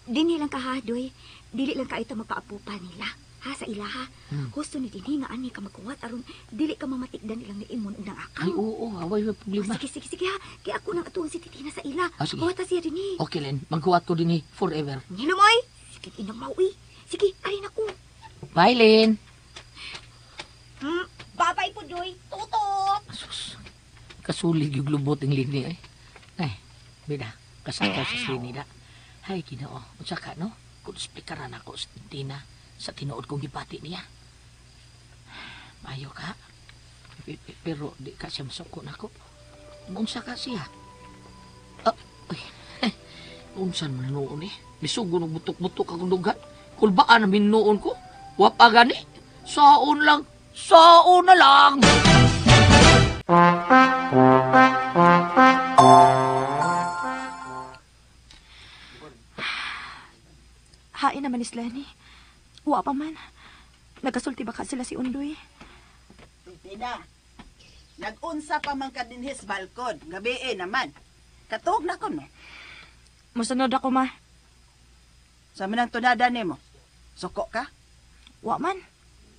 Dini lang ka ha, Doy. Dili lang ka ito magpaapupa nila. Ha, sa ila ha. Gusto ni dinhi nga ani ka magkuwat aron dili ka mamatikdan ilang niimon ug nang akaw. Ay, oo, away may problema. Oh, sige, sige, sige ha. Kaya ako nang atuon si Titina sa ila. Ah, sige. Kuwata siya dinhi. Okay, Len. Magkuwat ko dinhi forever. Hello, moy. Sige, inang mauwi. Sige, arin ako. Bye, Len. Bye-bye po, Doy. Tutot! Asus. Kasulig yung lubot ang lini ay. Ay, bida. Kasakaw sa slini na. Ay, Ginoo. Unsa ka, no? Kung speakeran ako sa Tina sa tinuod kong gipati niya. Mayo ka. Pero di ka siya masuko nako. Unsa ka siya? Ah, ay, unsan man noon eh. Misugo ng butok-butok akong dugan. Kulbaan na minuon ko. Wapa gani. Saon lang. Saon na lang. Hain naman ni Lenny. Wa pa man. Nagkasulti ba ka sila si Undoy? Tina, nag-unsa pa man ka dinhis balkon. Gabi eh naman. Katuog na ko, no? Musunod ako, ma. Sa man ang tunada nimo? Suko ka? Wa man.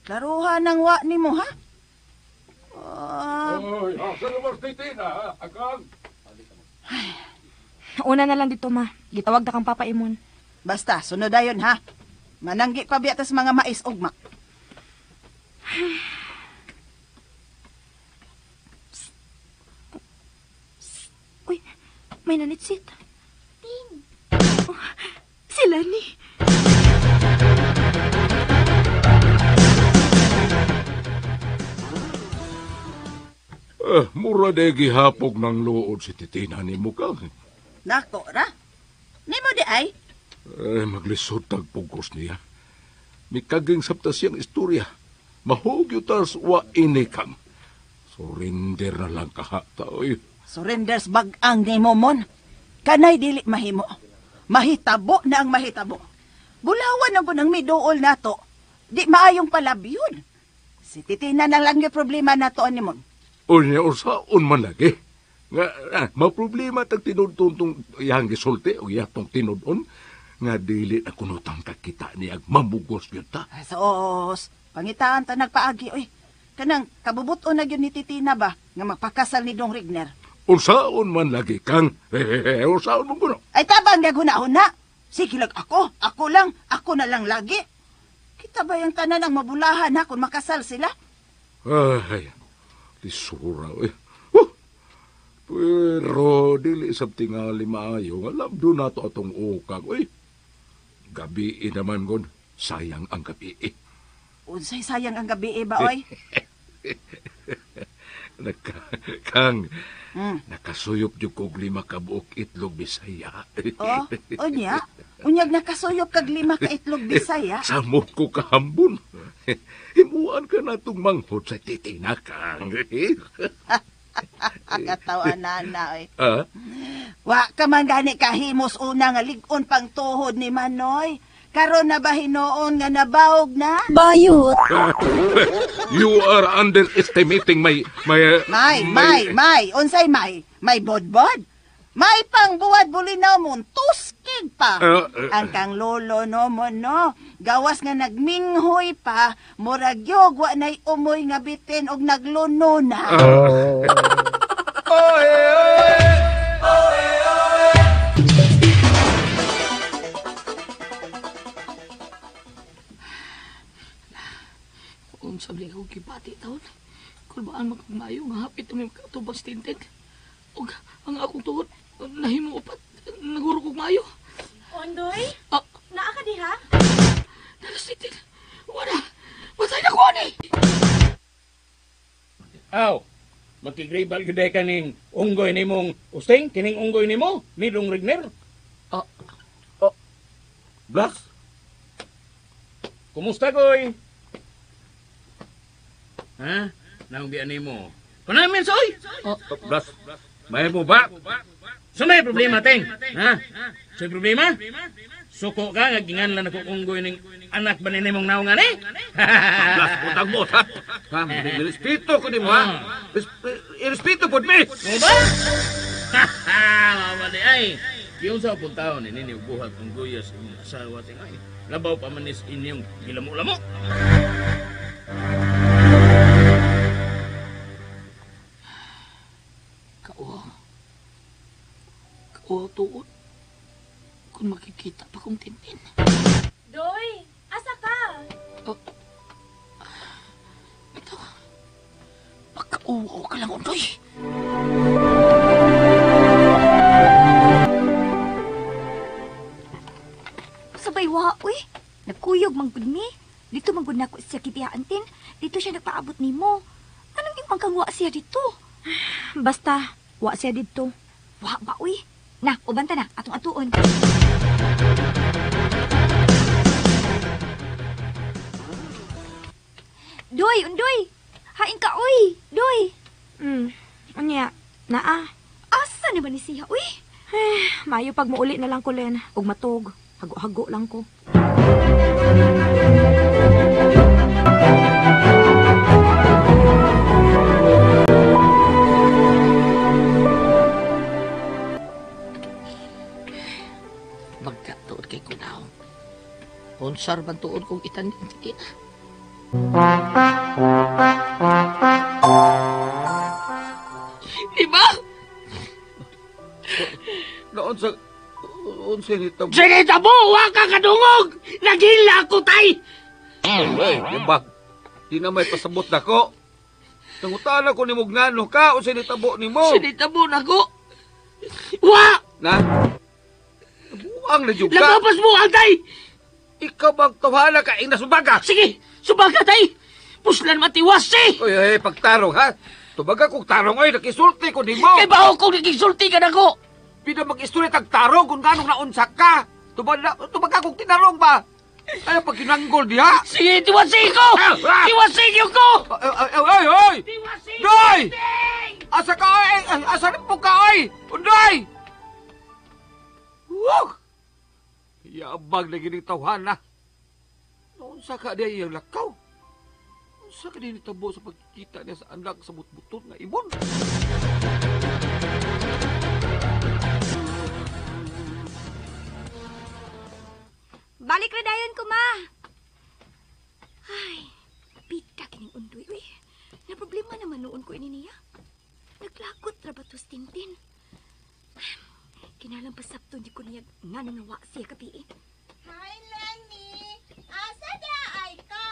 Klaruha ng wa nimo, ha? Oy, asa naman si Titina, ha? Akang? Una na lang dito, ma. Gitawag na kang papaimon. Basta, sunod ayon, ha? Mananggi pa biya tas mga mais ugma. Uy, may nanitsit. Tin. Oh, si Lenny. Mura de gihapog ng luod si Titina ni Mukang. Nako ra. Nimo di ay? Eh, maglisod tagpugos niya. Mikaging sabta siyang istorya. Mahugyo tas wa inikang. Surrender na lang kahata, oy. Surrenders bag-ang nimo mon. Kanay dili mahimo. Mahitabo na ang mahitabo. Bulawan ang gunang miduol nato. Di maayong palabyon. Si Titina na lang yung problema nato ani mon. Unya usaon man lagi. Nga maproblema tag tinud-tong iyang gisulti o iyang tinud-on nga dili na kunutang kakita niya mamugos gyud ta. Sos, pangitaan ta nagpaagi oy. Kanang kabubuton na gyud ni Titina ba nga magpakasal ni Dong Rigner. Unsaon man lagi kang unsaon man kuno. Ay tabang gaghuna-huna. Sige lang ako, ako lang, ako na lang lagi. Kita ba yung tanan ang mabulahan ha kung makasal sila? Ay, lisura oy. Pero dili sab tingali maayo nga labdo nato atong ukag oy. Gabi naman gon, sayang ang gabi. Unsay sayang ang gabi ba oy? Kang nakasuyop jud kog 5 ka buok itlog Bisaya. Oh, unya? Unyag nakasuyop kag 5 ka itlog Bisaya? Samot ko kahambon. Himuan ka na tong manghod sa Titina, Kang. Katawan na na, oy. Wa ka man gani kahimos una nga lig-on pang tuhod ni Manoy. Karon na ba hinoon nga nabawog na? Bayot. You are underestimating my My. Unsay may? May bodbod? May pangbuwad bulinaw mo, tuskig pa. Ang kang lolo no mo no, gawas nga nagminghoy pa, murag yog wa na'y umoy nga bitin og nagluno na. Oy, oy, oy, oy. Unsa bali ko gibati taon? Kulbaan man kog maayo nga hapit may katubang sa tintin. Og ang akong tuhod nahimo upat, naguro kog maayo. Ondoy? Naa ka diha? Nalas tintin. Wala. Matay na ko ani. Aw, makigribal gyud ka ning unggoy nimong usting, kining unggoy nimo, ni Dong Rigner. Blas. Kumusta koy? Ha? Naong bian nimo? Kunamin soy. Blas. May mo ba? So may problema, Teng. Ha? So may problema? Suko ka, nga ginganlan ako unggoy ning anak ba ni mong naungan eh? Blas, utang mo, ha? Ha? Respeto ko nimo, ha? Respeto po mi! Mo ba? Ha ha! Mama di ay! Yung sa puntaon, ini buhat unggoy sa imong asawa, Teng. Ay, labaw pa manis inyong gilamo-lamo. Kauaw tuod. Kung makikita pa kong tintin. Doy, asa ka? Oh. Ito. Pagkauaw ka lang, Ondoy. Sabay wa, uy. Nagkuyog manggod mi. Dito manggod na ko siya kibiyaan, tin. Dito siya nagpaabot nimo. Anong imang kang wa siya dito? Basta, wa siya dito. Wa ba, uy? Na, uban ta na, atong atuon. Doy, undoy. Hain ka, uy. Doy. Unya, naa. Asa naman ni siya, uy? Mayo pag muuli na lang ko, Len. Ug matug. Hago-hago lang ko. Magkatuod kay kunaw. Unsar man tuod kong itanin, Titina. Diba? Naon sa... Unsa nitabo? Sinitabo! Wa ka kadungog! Nagila ko, tay! Ay, diba? Di na may pasabot na ko. Nangutana ko ni Mugnano ka, unsa nitabo nimo? Sinitabo na ko? Wa! Na? Buang na jud ka. Lagapas mo, tay! Ikaw bang tawhana ka ing nasubaga? Sige, subaga, tay! Puslan matiwas, eh! Oy, oy, pagtarong, ha? Tubaga kong tarong, oy, nakisulti ko nimo! Kay baho kong nakisulti ka na ko! Pina mag-istulit ang tarong kung ganong naunsak ka! Tubaga kong tinarong ba? Ay, pag kinanggol diha! Sige, tiwasin ko! Tiwasin ko! Ay, ay, ay! Doy! Asa ka, oy? Asa na po ka, oy? Undoy! Woo! Yabag na gining tawhana. Noon sa ka diya iyang lakaw. Unsa ka diya nitabo sa pagkikita niya sa anak sa butbutot nga ibon? Balik na dayon ko, ma. Ay, pita kining undoy, uy. Na problema naman noon ko ini niya. Naglagot ra ba to Tintin? Kinalang pasabto di ko niya nga wa siya kapiin. Hi, Lenny! Asa da ay ka?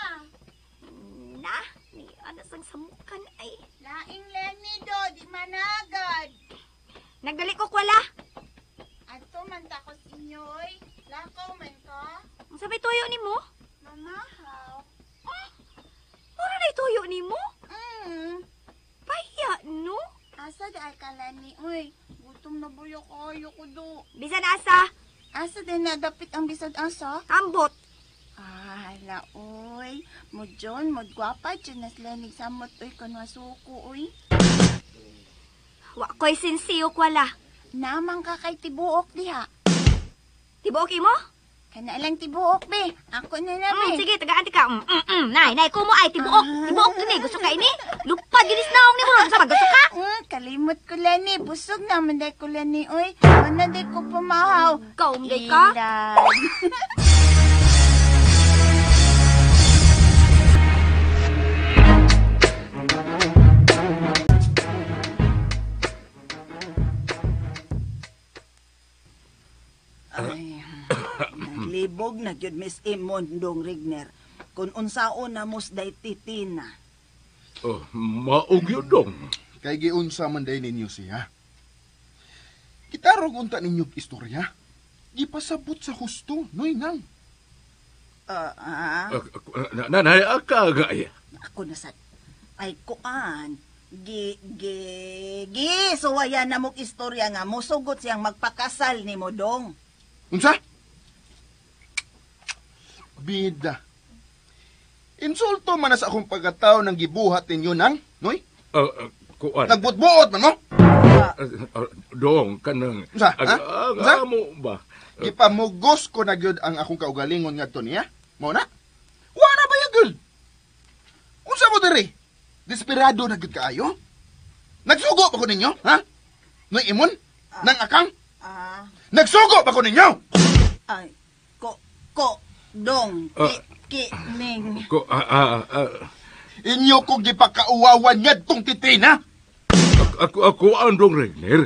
Na, ni anas ang samukan ay. Laing Lenny do, di managad. Nagdali ko kwala. Adto man ta ko sa inyo, oy. Lakaw man ka. Ang sabay tuyo ni mo? Mamahaw. Mura na tuyo ni mo? Paya, no? Asa da ay ka, Lenny, oy. Gutom na buyo kayo ko do. Bisan asa? Asa din nadapit ang bisan asa? Ambot. Ah, hala, oy. Mudyon, mudgwapa, dyan na sila nagsamot, oy, kunwasuko, oy. Wa ko'y sinsiyo kwala. Namang ka kay tibuok diha. Tibuok imo? Kana lang tibuok, be. Ako na na, be. Sige, tagaan ka. Nay, nay, kumo ay tibuok. Tibuok ni, gusto ka ini? Lupad ginis naong ni mo. Sa gusto ka? Kalimot ko lani. Busog na man day ko lani, oy. Wala day ko pamahaw. Kaum day ka? Ay, naglibog na gyud Miss Imon dong Rigner. Kung unsaon na mos day titina. Oh, maog yun dong. Kay giunsa man day ninyo siya. Kitarong unta ninyo istorya. Gipasabot sa husto, noy nang. Nanay, akagay. Ako na sa... Ay, kuan. Gi, suwayan na mong istorya nga. Musugot siyang magpakasal ni mo dong. Unsa? Bida. Insulto man na sa akong pagkatao ng gibuhat ninyo nang, noy? Kuan. Nagbutbuot man mo? Dong, kanang... Unsa? Unsa? Mo ba? Gipamugos ko na gyud ang akong kaugalingon ngadto niya. Mao na? Wala ba yung? Unsa mo diri? Desperado na gyud kaayo? Nagsugo pa ko ninyo, ha? Noy imon? Nang akang? Nagsugo pa ko ninyo! Ay, ko, dong, ki, ning. Ko, Inyo ko gipakauwawan ngadtong titina! Ako ang dong Regner.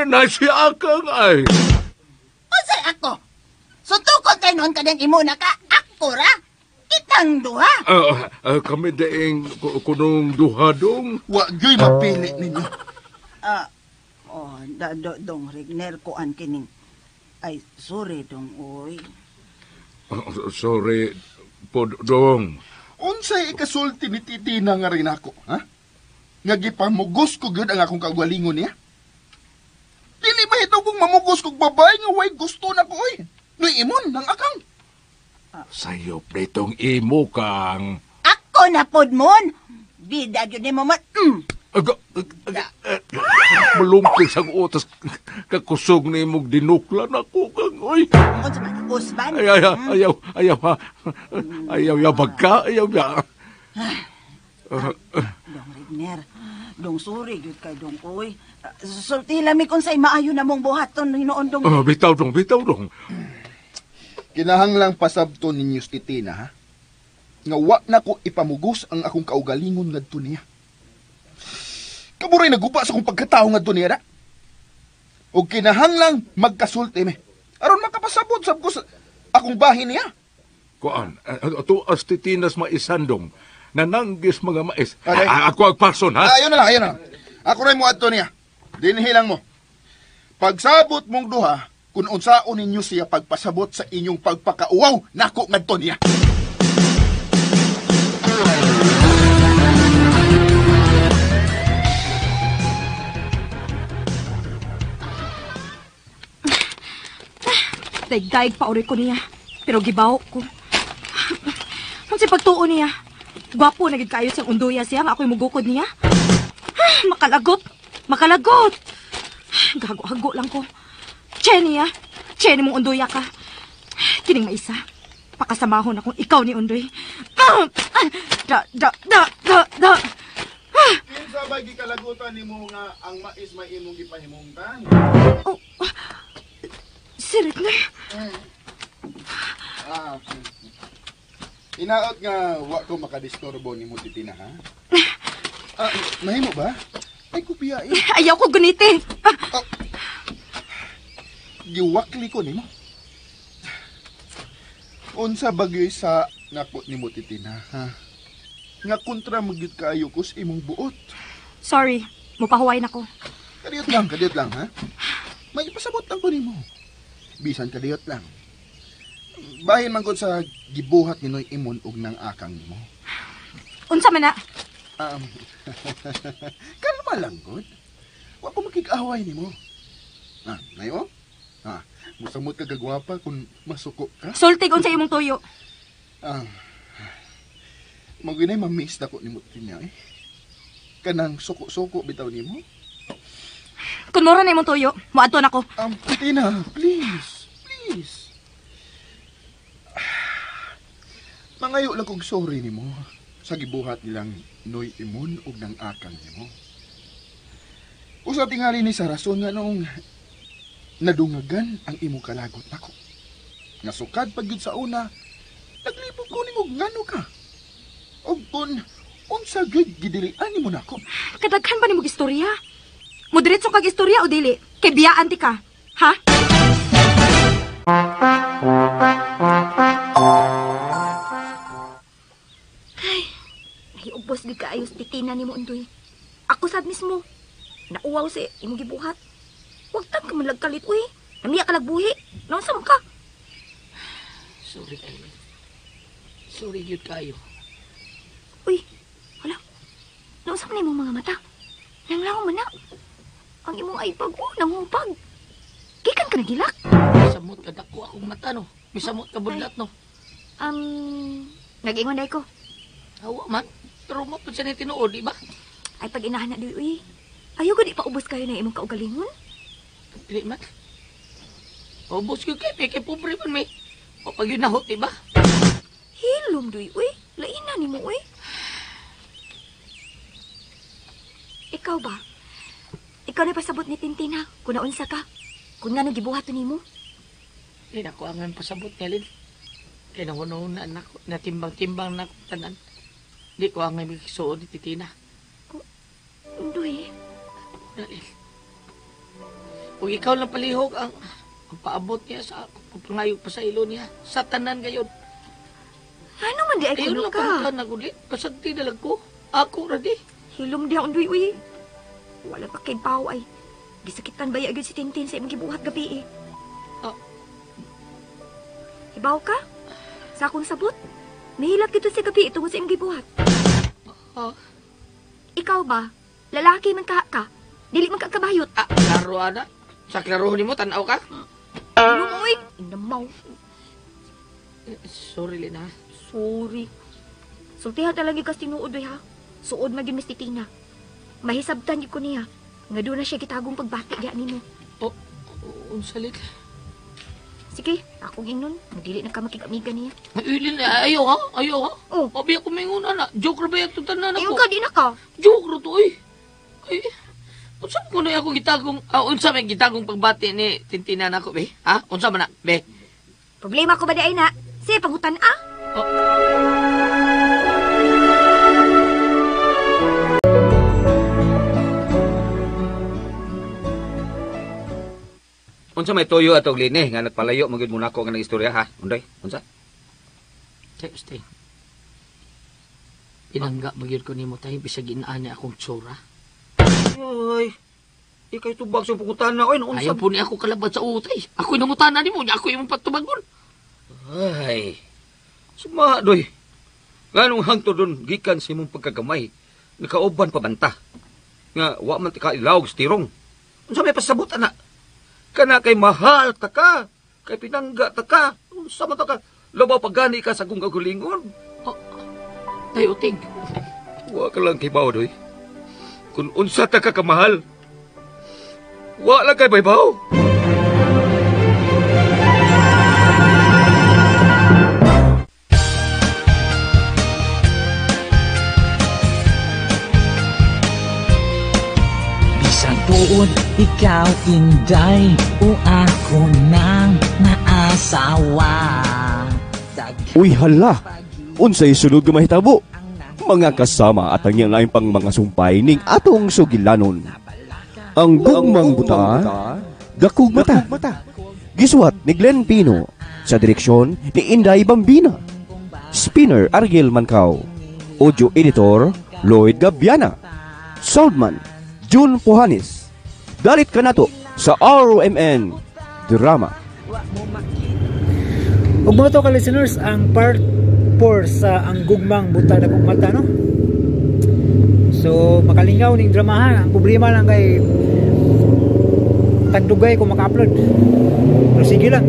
Na siya akang ay. Unsay ako? Sutukod kay noon kanang imo na ka, ako ra? Kitang duha. Kami daing kunong duha dong. Wa gyoy mapili ninyo. Oh, dong Regner kuan kining. Ay, sorry dong oy. Sorry po dong. Unsay ikasulti ni Titina nga rin ako, ha? Nga gipamugos ko gyud ang akong kaugalingon niya. Dili ba hitaw kong mamugos kog babae nga way gusto na ko oy. Noy imon nang akang. Sayop nitong imo kang. Ako na pod mon. Bida gyud nimo man. Malungkit sa utas kakusog ni imong dinuklan ako kang oy. Unsa man usban? Ayaw ayaw ha. Ayaw yabag ka, ayaw ya. Dong Regner, dong sorry gyud kay dong oy. Sulti lami kung say maayo na mong buhaton hinuon dong. Oh, bitaw dong, bitaw dong. Kinahanglang pasabto ninyo si Titina, ha? Nga wa na ko ipamugos ang akong kaugalingon ngadto niya. Kaburay nagupa sa akong pagkatao ngadto niya da. Og kinahanglang magkasulti me. Aron makapasabot sab ko sa akong bahin niya. Kuan, ato as Titinas maisandong. Nananggis mga mais. Ako ang person, ha? Ayun na lang, ayun na lang. Ako rin mo adto niya. Dinhi lang mo. Pagsabot mong duha, kung unsaon ninyo siya pagpasabot sa inyong pagpakauwaw, nako ngadto niya. Daig-daig pa uri ko niya, pero gibaw ko. Unsay pagtuo niya? Gwapo na gid kaayo siyang unduya siya nga ako'y mugukod niya. Makalagot. Makalagot. Gago-hago lang ko. Jenny, ah. Jenny mong unduya ka. Kining maisa. Pakasamahon akong ikaw ni Undoy. Da, da, da, da, da. Kinsa ba gikalagutan nimo nga ang mais may imong gipahimungtan? Oh, si Regner. Ah. Inaot nga wa ko makadisturbo nimo Titina, ha? Ah, mahimo ba? Ay kupiya eh. Ayaw ko guniti. Ah. Giwakli ko nimo. Unsa bagyoy sa nako nimo Titina, ha? Nga kontra magyud kaayo ko sa imong buot. Sorry, mupahuway na ko. Kadiyot lang, ha? May ipasabot lang ko nimo. Bisan kadiyot lang. Bahin man gud sa gibuhat ni Noy Imon og nang akang nimo. Unsa man na? Kalma lang gud. Wa ko makig-away nimo. Ah, nayo? Ah, musamot ka gagwapa kung masuko ka. Sultig unsa imong tuyo. Ah. Maginay ma-miss na ko nimo Tinya eh. Kanang suko-suko bitaw nimo. Kun mura na imong tuyo, moadto na ko. Tina, please. Please. Mangayo lang kog sorry nimo sa gibuhat nilang Noy Imon ug nang akang nimo. Usa tingali ni sa rason nga noong nadungagan ang imong kalagot nako. Nga sukad pag gyud sa una, naglibog ko nimo ngano ka. Og kun unsa gyud gidilian nimo nako. Kadaghan ba nimo istorya? Mudiretso kag istorya o dili? Kay biyaan ti ka, ha? Ay, nahiubos gyud kaayo sa Titina nimo Undoy. Ako sad mismo. Nauwaw sa imong gibuhat. Wag tag ka man lagkalit uy. Namiya ka lagbuhi. Naunsa man ka? Sorry kayo. Sorry gyud kayo. Uy, hala. Naunsa man imong mga mata? Nanglaw man na. Ang imong ay pag nanghupag. Gikan ka nagilak? Samot ka dako akong mata no. Misamot ka budlat no. Nag-ingon day ko. Awa man. Pero mo pa siya ni tinuod, di ba? Ay pag inahan na di uy. Ayaw ko di paubos kayo na imong kaugalingon. Dili man. Ubos ko kay may kay pobre man may. O pag yun nahot, di ba? Hilom duy uy. Laina nimo uy. Ikaw ba? Ikaw na pasabot ni Tintin ha, kung naunsa ka. Kung nga nagibuhat nimo. Di na ko ang pasabot niya, Lin. Kaya nahunaw na anak ko, natimbang-timbang na akong tanan. Di ko ang magkisuod ni Titina. Undoy. Dali. Kung ikaw lang palihog ang paabot niya sa pagpangayo pa sa ilo niya, sa tanan gayon. Ano man di ay Ayun kuno lang ka? pagka nagulit, pasagti na lang ko. Ako ra di. Hilom di Undoy, uy. Wala pa kay pao ay. Gisakitan ba gyud si Tintin sa imong gibuhat gabi eh. Ah. Hibaw ka? Sa akong sabot? Nahilak gito sa gabi tungod sa imong gibuhat. Ah. Ikaw ba? Lalaki man ka ka. Dili man ka kabayot. Ah, klaro ana. Sa klaro nimo tan-aw ka? Hilom oy, inamaw. Sorry Lina. Sorry. Sultihan talaga kas tinuod oy ha. Suod man gyud Miss Titina. Mahisabtan gyud ko niya. Nga doon na siya gitagong pagbati diya nimo. Oh, unsa lit? Sige, akong ingnon, dili na ka makig-amiga niya. Ay, Lin, ayaw ha? Ayaw ha? Oh. Abi ako mingon ana. Joke ra ba yung tanan ako? Ayun ka, di na ka. Joke ra to oy. Ay, unsa man kuno ako gitagong, unsa may gitagong pagbati ni Tintina nako be? Ha? Unsa man na, be? Problema ko ba di ay na? Sige, pangutan ah. Oh. Unsa may tuyo atog lini nga nagpalayo man gyud mo nako nga istorya ha? Unday, unsa? Tay, stay. Pinangga magyud ko nimo tay bisag inaan ni akong tsura. Ay, ikay tubag sa pungutana oy, unsa? Ayaw po ni ako kalabad sa utay. Ako'y nangutana nimo, nya ako imong patubagon. Ay. Suma doy. Nganong hangtod dun gikan sa imong pagkagamay, nakauban pa banta. Nga wa man ti kailawog sa tirong. Unsa may pasabot ana? Kana kay mahal ta ka, kay pinangga ta ka. Unsa man ta ka? Labaw pagani ka sa akong kagulingon. Oh, tay uting. Wa ka lang kibaw doy. Kung unsa ta ka kamahal, Wa lang kay baybaw. Bisan tuod, ikaw inday, o ako nang naasawa. Uy hala, unsay sulod nga mahitabo? Mga kasama at ang lain pang mga sumpay ning atong sugilanon. Ang gugmang buta, dakog mata. Gisuwat ni Glenn Pino sa direksyon ni Inday Bambina. Spinner Ariel Mancao. Audio editor Lloyd Gabiana. Soundman June Puhanes. Dalit kanato sa RMN Drama. Ug mo to ka listeners ang part 4 sa Ang Gugmang Buta Dakong Mata, no? So makalingaw ning drama ha. Ang problema lang kay tagdugay ko maka-upload. Pero sige lang.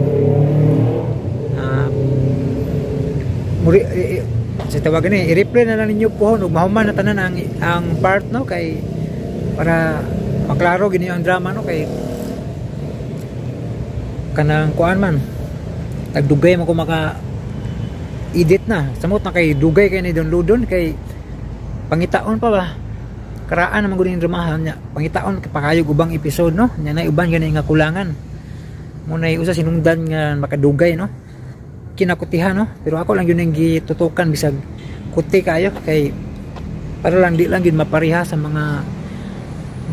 Sa tawagan ni, i-replay na lang ninyo po ug mahuman na tanan ang part, no, kay para maklaro gini ang drama, no, kay kanang kuan man tagdugay mo ko maka edit na samot na kay dugay kay ni downloadon kay pangitaon pa ba karaan naman gud ning dramahan nya pangitaon kay pakayog ubang episode, no, nya nay uban gani nga kulangan mo nay usa sinungdan nga makadugay, no, kinakutihan, no, pero ako lang yun ang gitutukan bisag kuti kayo kay para lang di lang gid mapareha sa mga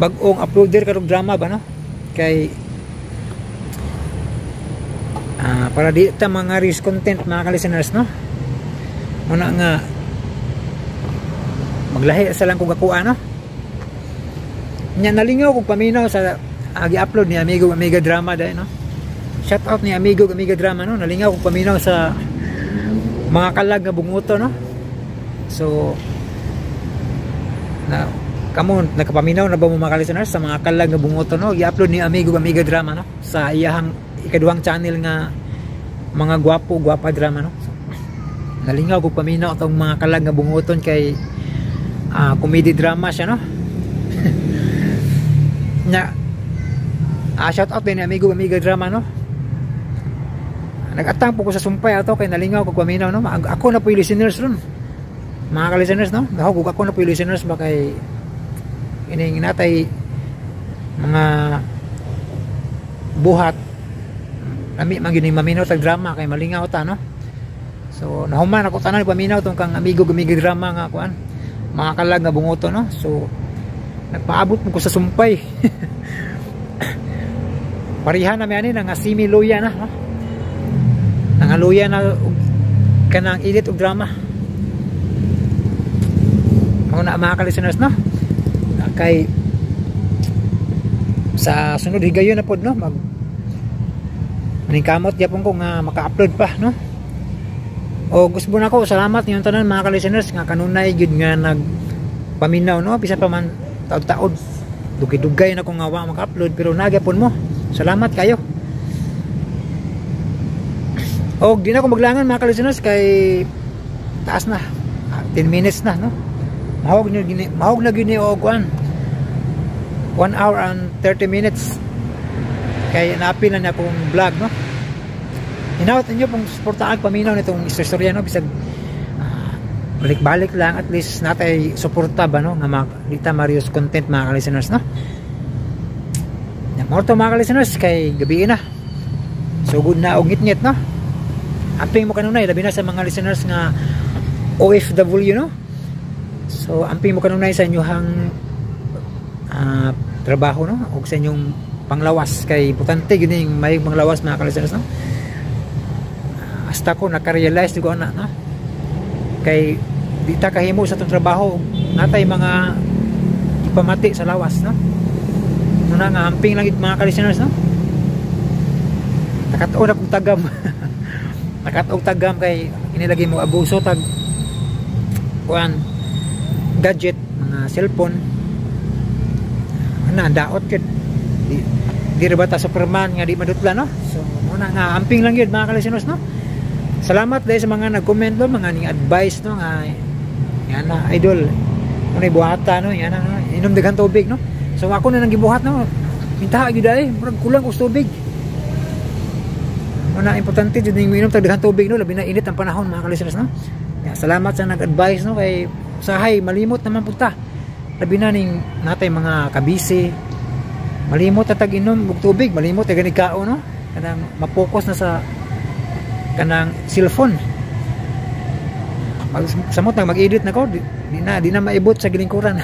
bag-ong uploader karong drama ba, no, kay para di ta mga risk content mga ka-listeners, no, muna nga maglahi sa lang kung akuan, no, nya nalingaw kung paminaw sa gi-upload ni Amigo Amiga Drama dai, no. Shout out ni Amigo Amiga Drama, no, nalingaw kung paminaw sa mga kalag nga bunguto, no. So na kamo nakapaminaw na ba mo mga ka-listeners sa mga kalag nga bunguto, no, gi-upload ni Amigo Amiga Drama, no, sa iyahang ikaduhang channel nga mga gwapo gwapa drama, no. So, nalingaw ko paminaw atong mga kalag nga bunguton kay comedy drama siya, no. Na shout out din ni Amigo Amiga Drama, no. Nagatang po ko sa sumpay ato kay nalingaw ko paminaw, no. Ako na po yung listeners ron mga ka-listeners, no. Gahog ako na po yung listeners ba kay ining natay mga buhat lami man gyud maminaw tag drama kay malingaw ta, no. So nahuman ako tanan paminaw tong kang Amigo Amiga Drama nga kuan mga kalag nga bunguto, no. So nagpaabot mo ko sa sumpay. Pareha na mi ani nga simi luya na, no, nangaluya na kanang edit og drama mao na mga ka-listeners, no, kay sa sunod higayon na pod, no, mag maningkamot gyapon ko nga maka-upload pa, no. O gusto na ko salamat ninyong tanan mga ka-listeners nga kanunay gyud nga nagpaminaw, no, bisan pa man taod-taod dugay-dugay na ko nga wa maka-upload pero nagyapon mo. Salamat kayo. Og di na ko maglangan mga ka-listeners kay taas na 10 minutes na, no. Mahog na gyud ni og 1 hour and 30 minutes kay naapil na niya akong vlog, no. Hinawat ninyo pong suportaan paminaw nitong istorya, no, bisag balik-balik lang at least natay suporta ba, no, nga dita Marius content mga ka-listeners, no. Morto mga ka-listeners kay gabi na. So good na og ngit-ngit, no. Amping mo kanunay labi na sa mga listeners nga OFW, no. So amping mo kanunay sa inyong trabaho, no, og sa inyong panglawas kay importante gyud ning may panglawas mga ka-listeners, no. Hasta ko naka-realize ko ana, no, kay di ta kahimo sa atong trabaho natay mga ipamati sa lawas, no. Muna nga amping lang mga ka-listeners, no. Nakatuon akong tagam. Nakatuon tagam kay inilagay mo abuso tag kuan gadget mga cellphone ana daot gyud di ra ba ta Superman nga di madutla, no. So muna nga amping lang gyud mga ka-listeners, no. Salamat dahil sa mga nag-comment, no, mga ning advice, no, nga yan na idol unay buhata, no, yan na, no, inom daghang tubig, no. So ako na nang gibuhat, no, Mintaha gyud ay, murag kulang og tubig. Muna importante jud ning minom tag daghang tubig, no, labi na init ang panahon, mga ka-listeners, no. Ya, salamat sa nag-advise, no, kay sahay malimot naman punta. Labi na ning natay mga kabisi. Malimot na tag inom og tubig, malimot ta ganig kaon, no. Kanang mapokus na sa kanang cellphone. Mag, samot na mag-edit na ko, di na maibot sa gilingkuran.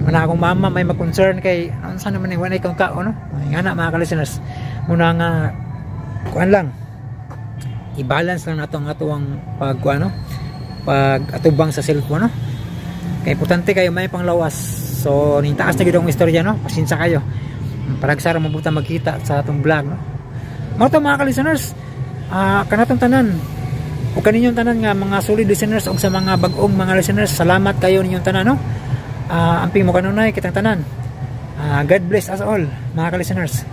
Wala akong mama may mag-concern kay unsa naman ning wala kang kaon, no. Nga na, mga ka-listeners, muna nga kuan lang, i-balance lang nato ang atuang pag kuan, no, pag atubang sa cellphone, no, kay importante kayo may panglawas. So ning taas na gyud ang istorya, no, pasensya kayo, paragsara mo buta magkita sa atong vlog, no. Mao to, mga ka-listeners, kanatong tanan o kaninyong tanan nga mga solid listeners o sa mga bag-ong mga listeners, salamat kayo ninyong tanan, no. Amping mo kanunay kitang tanan. God bless us all, mga ka-listeners.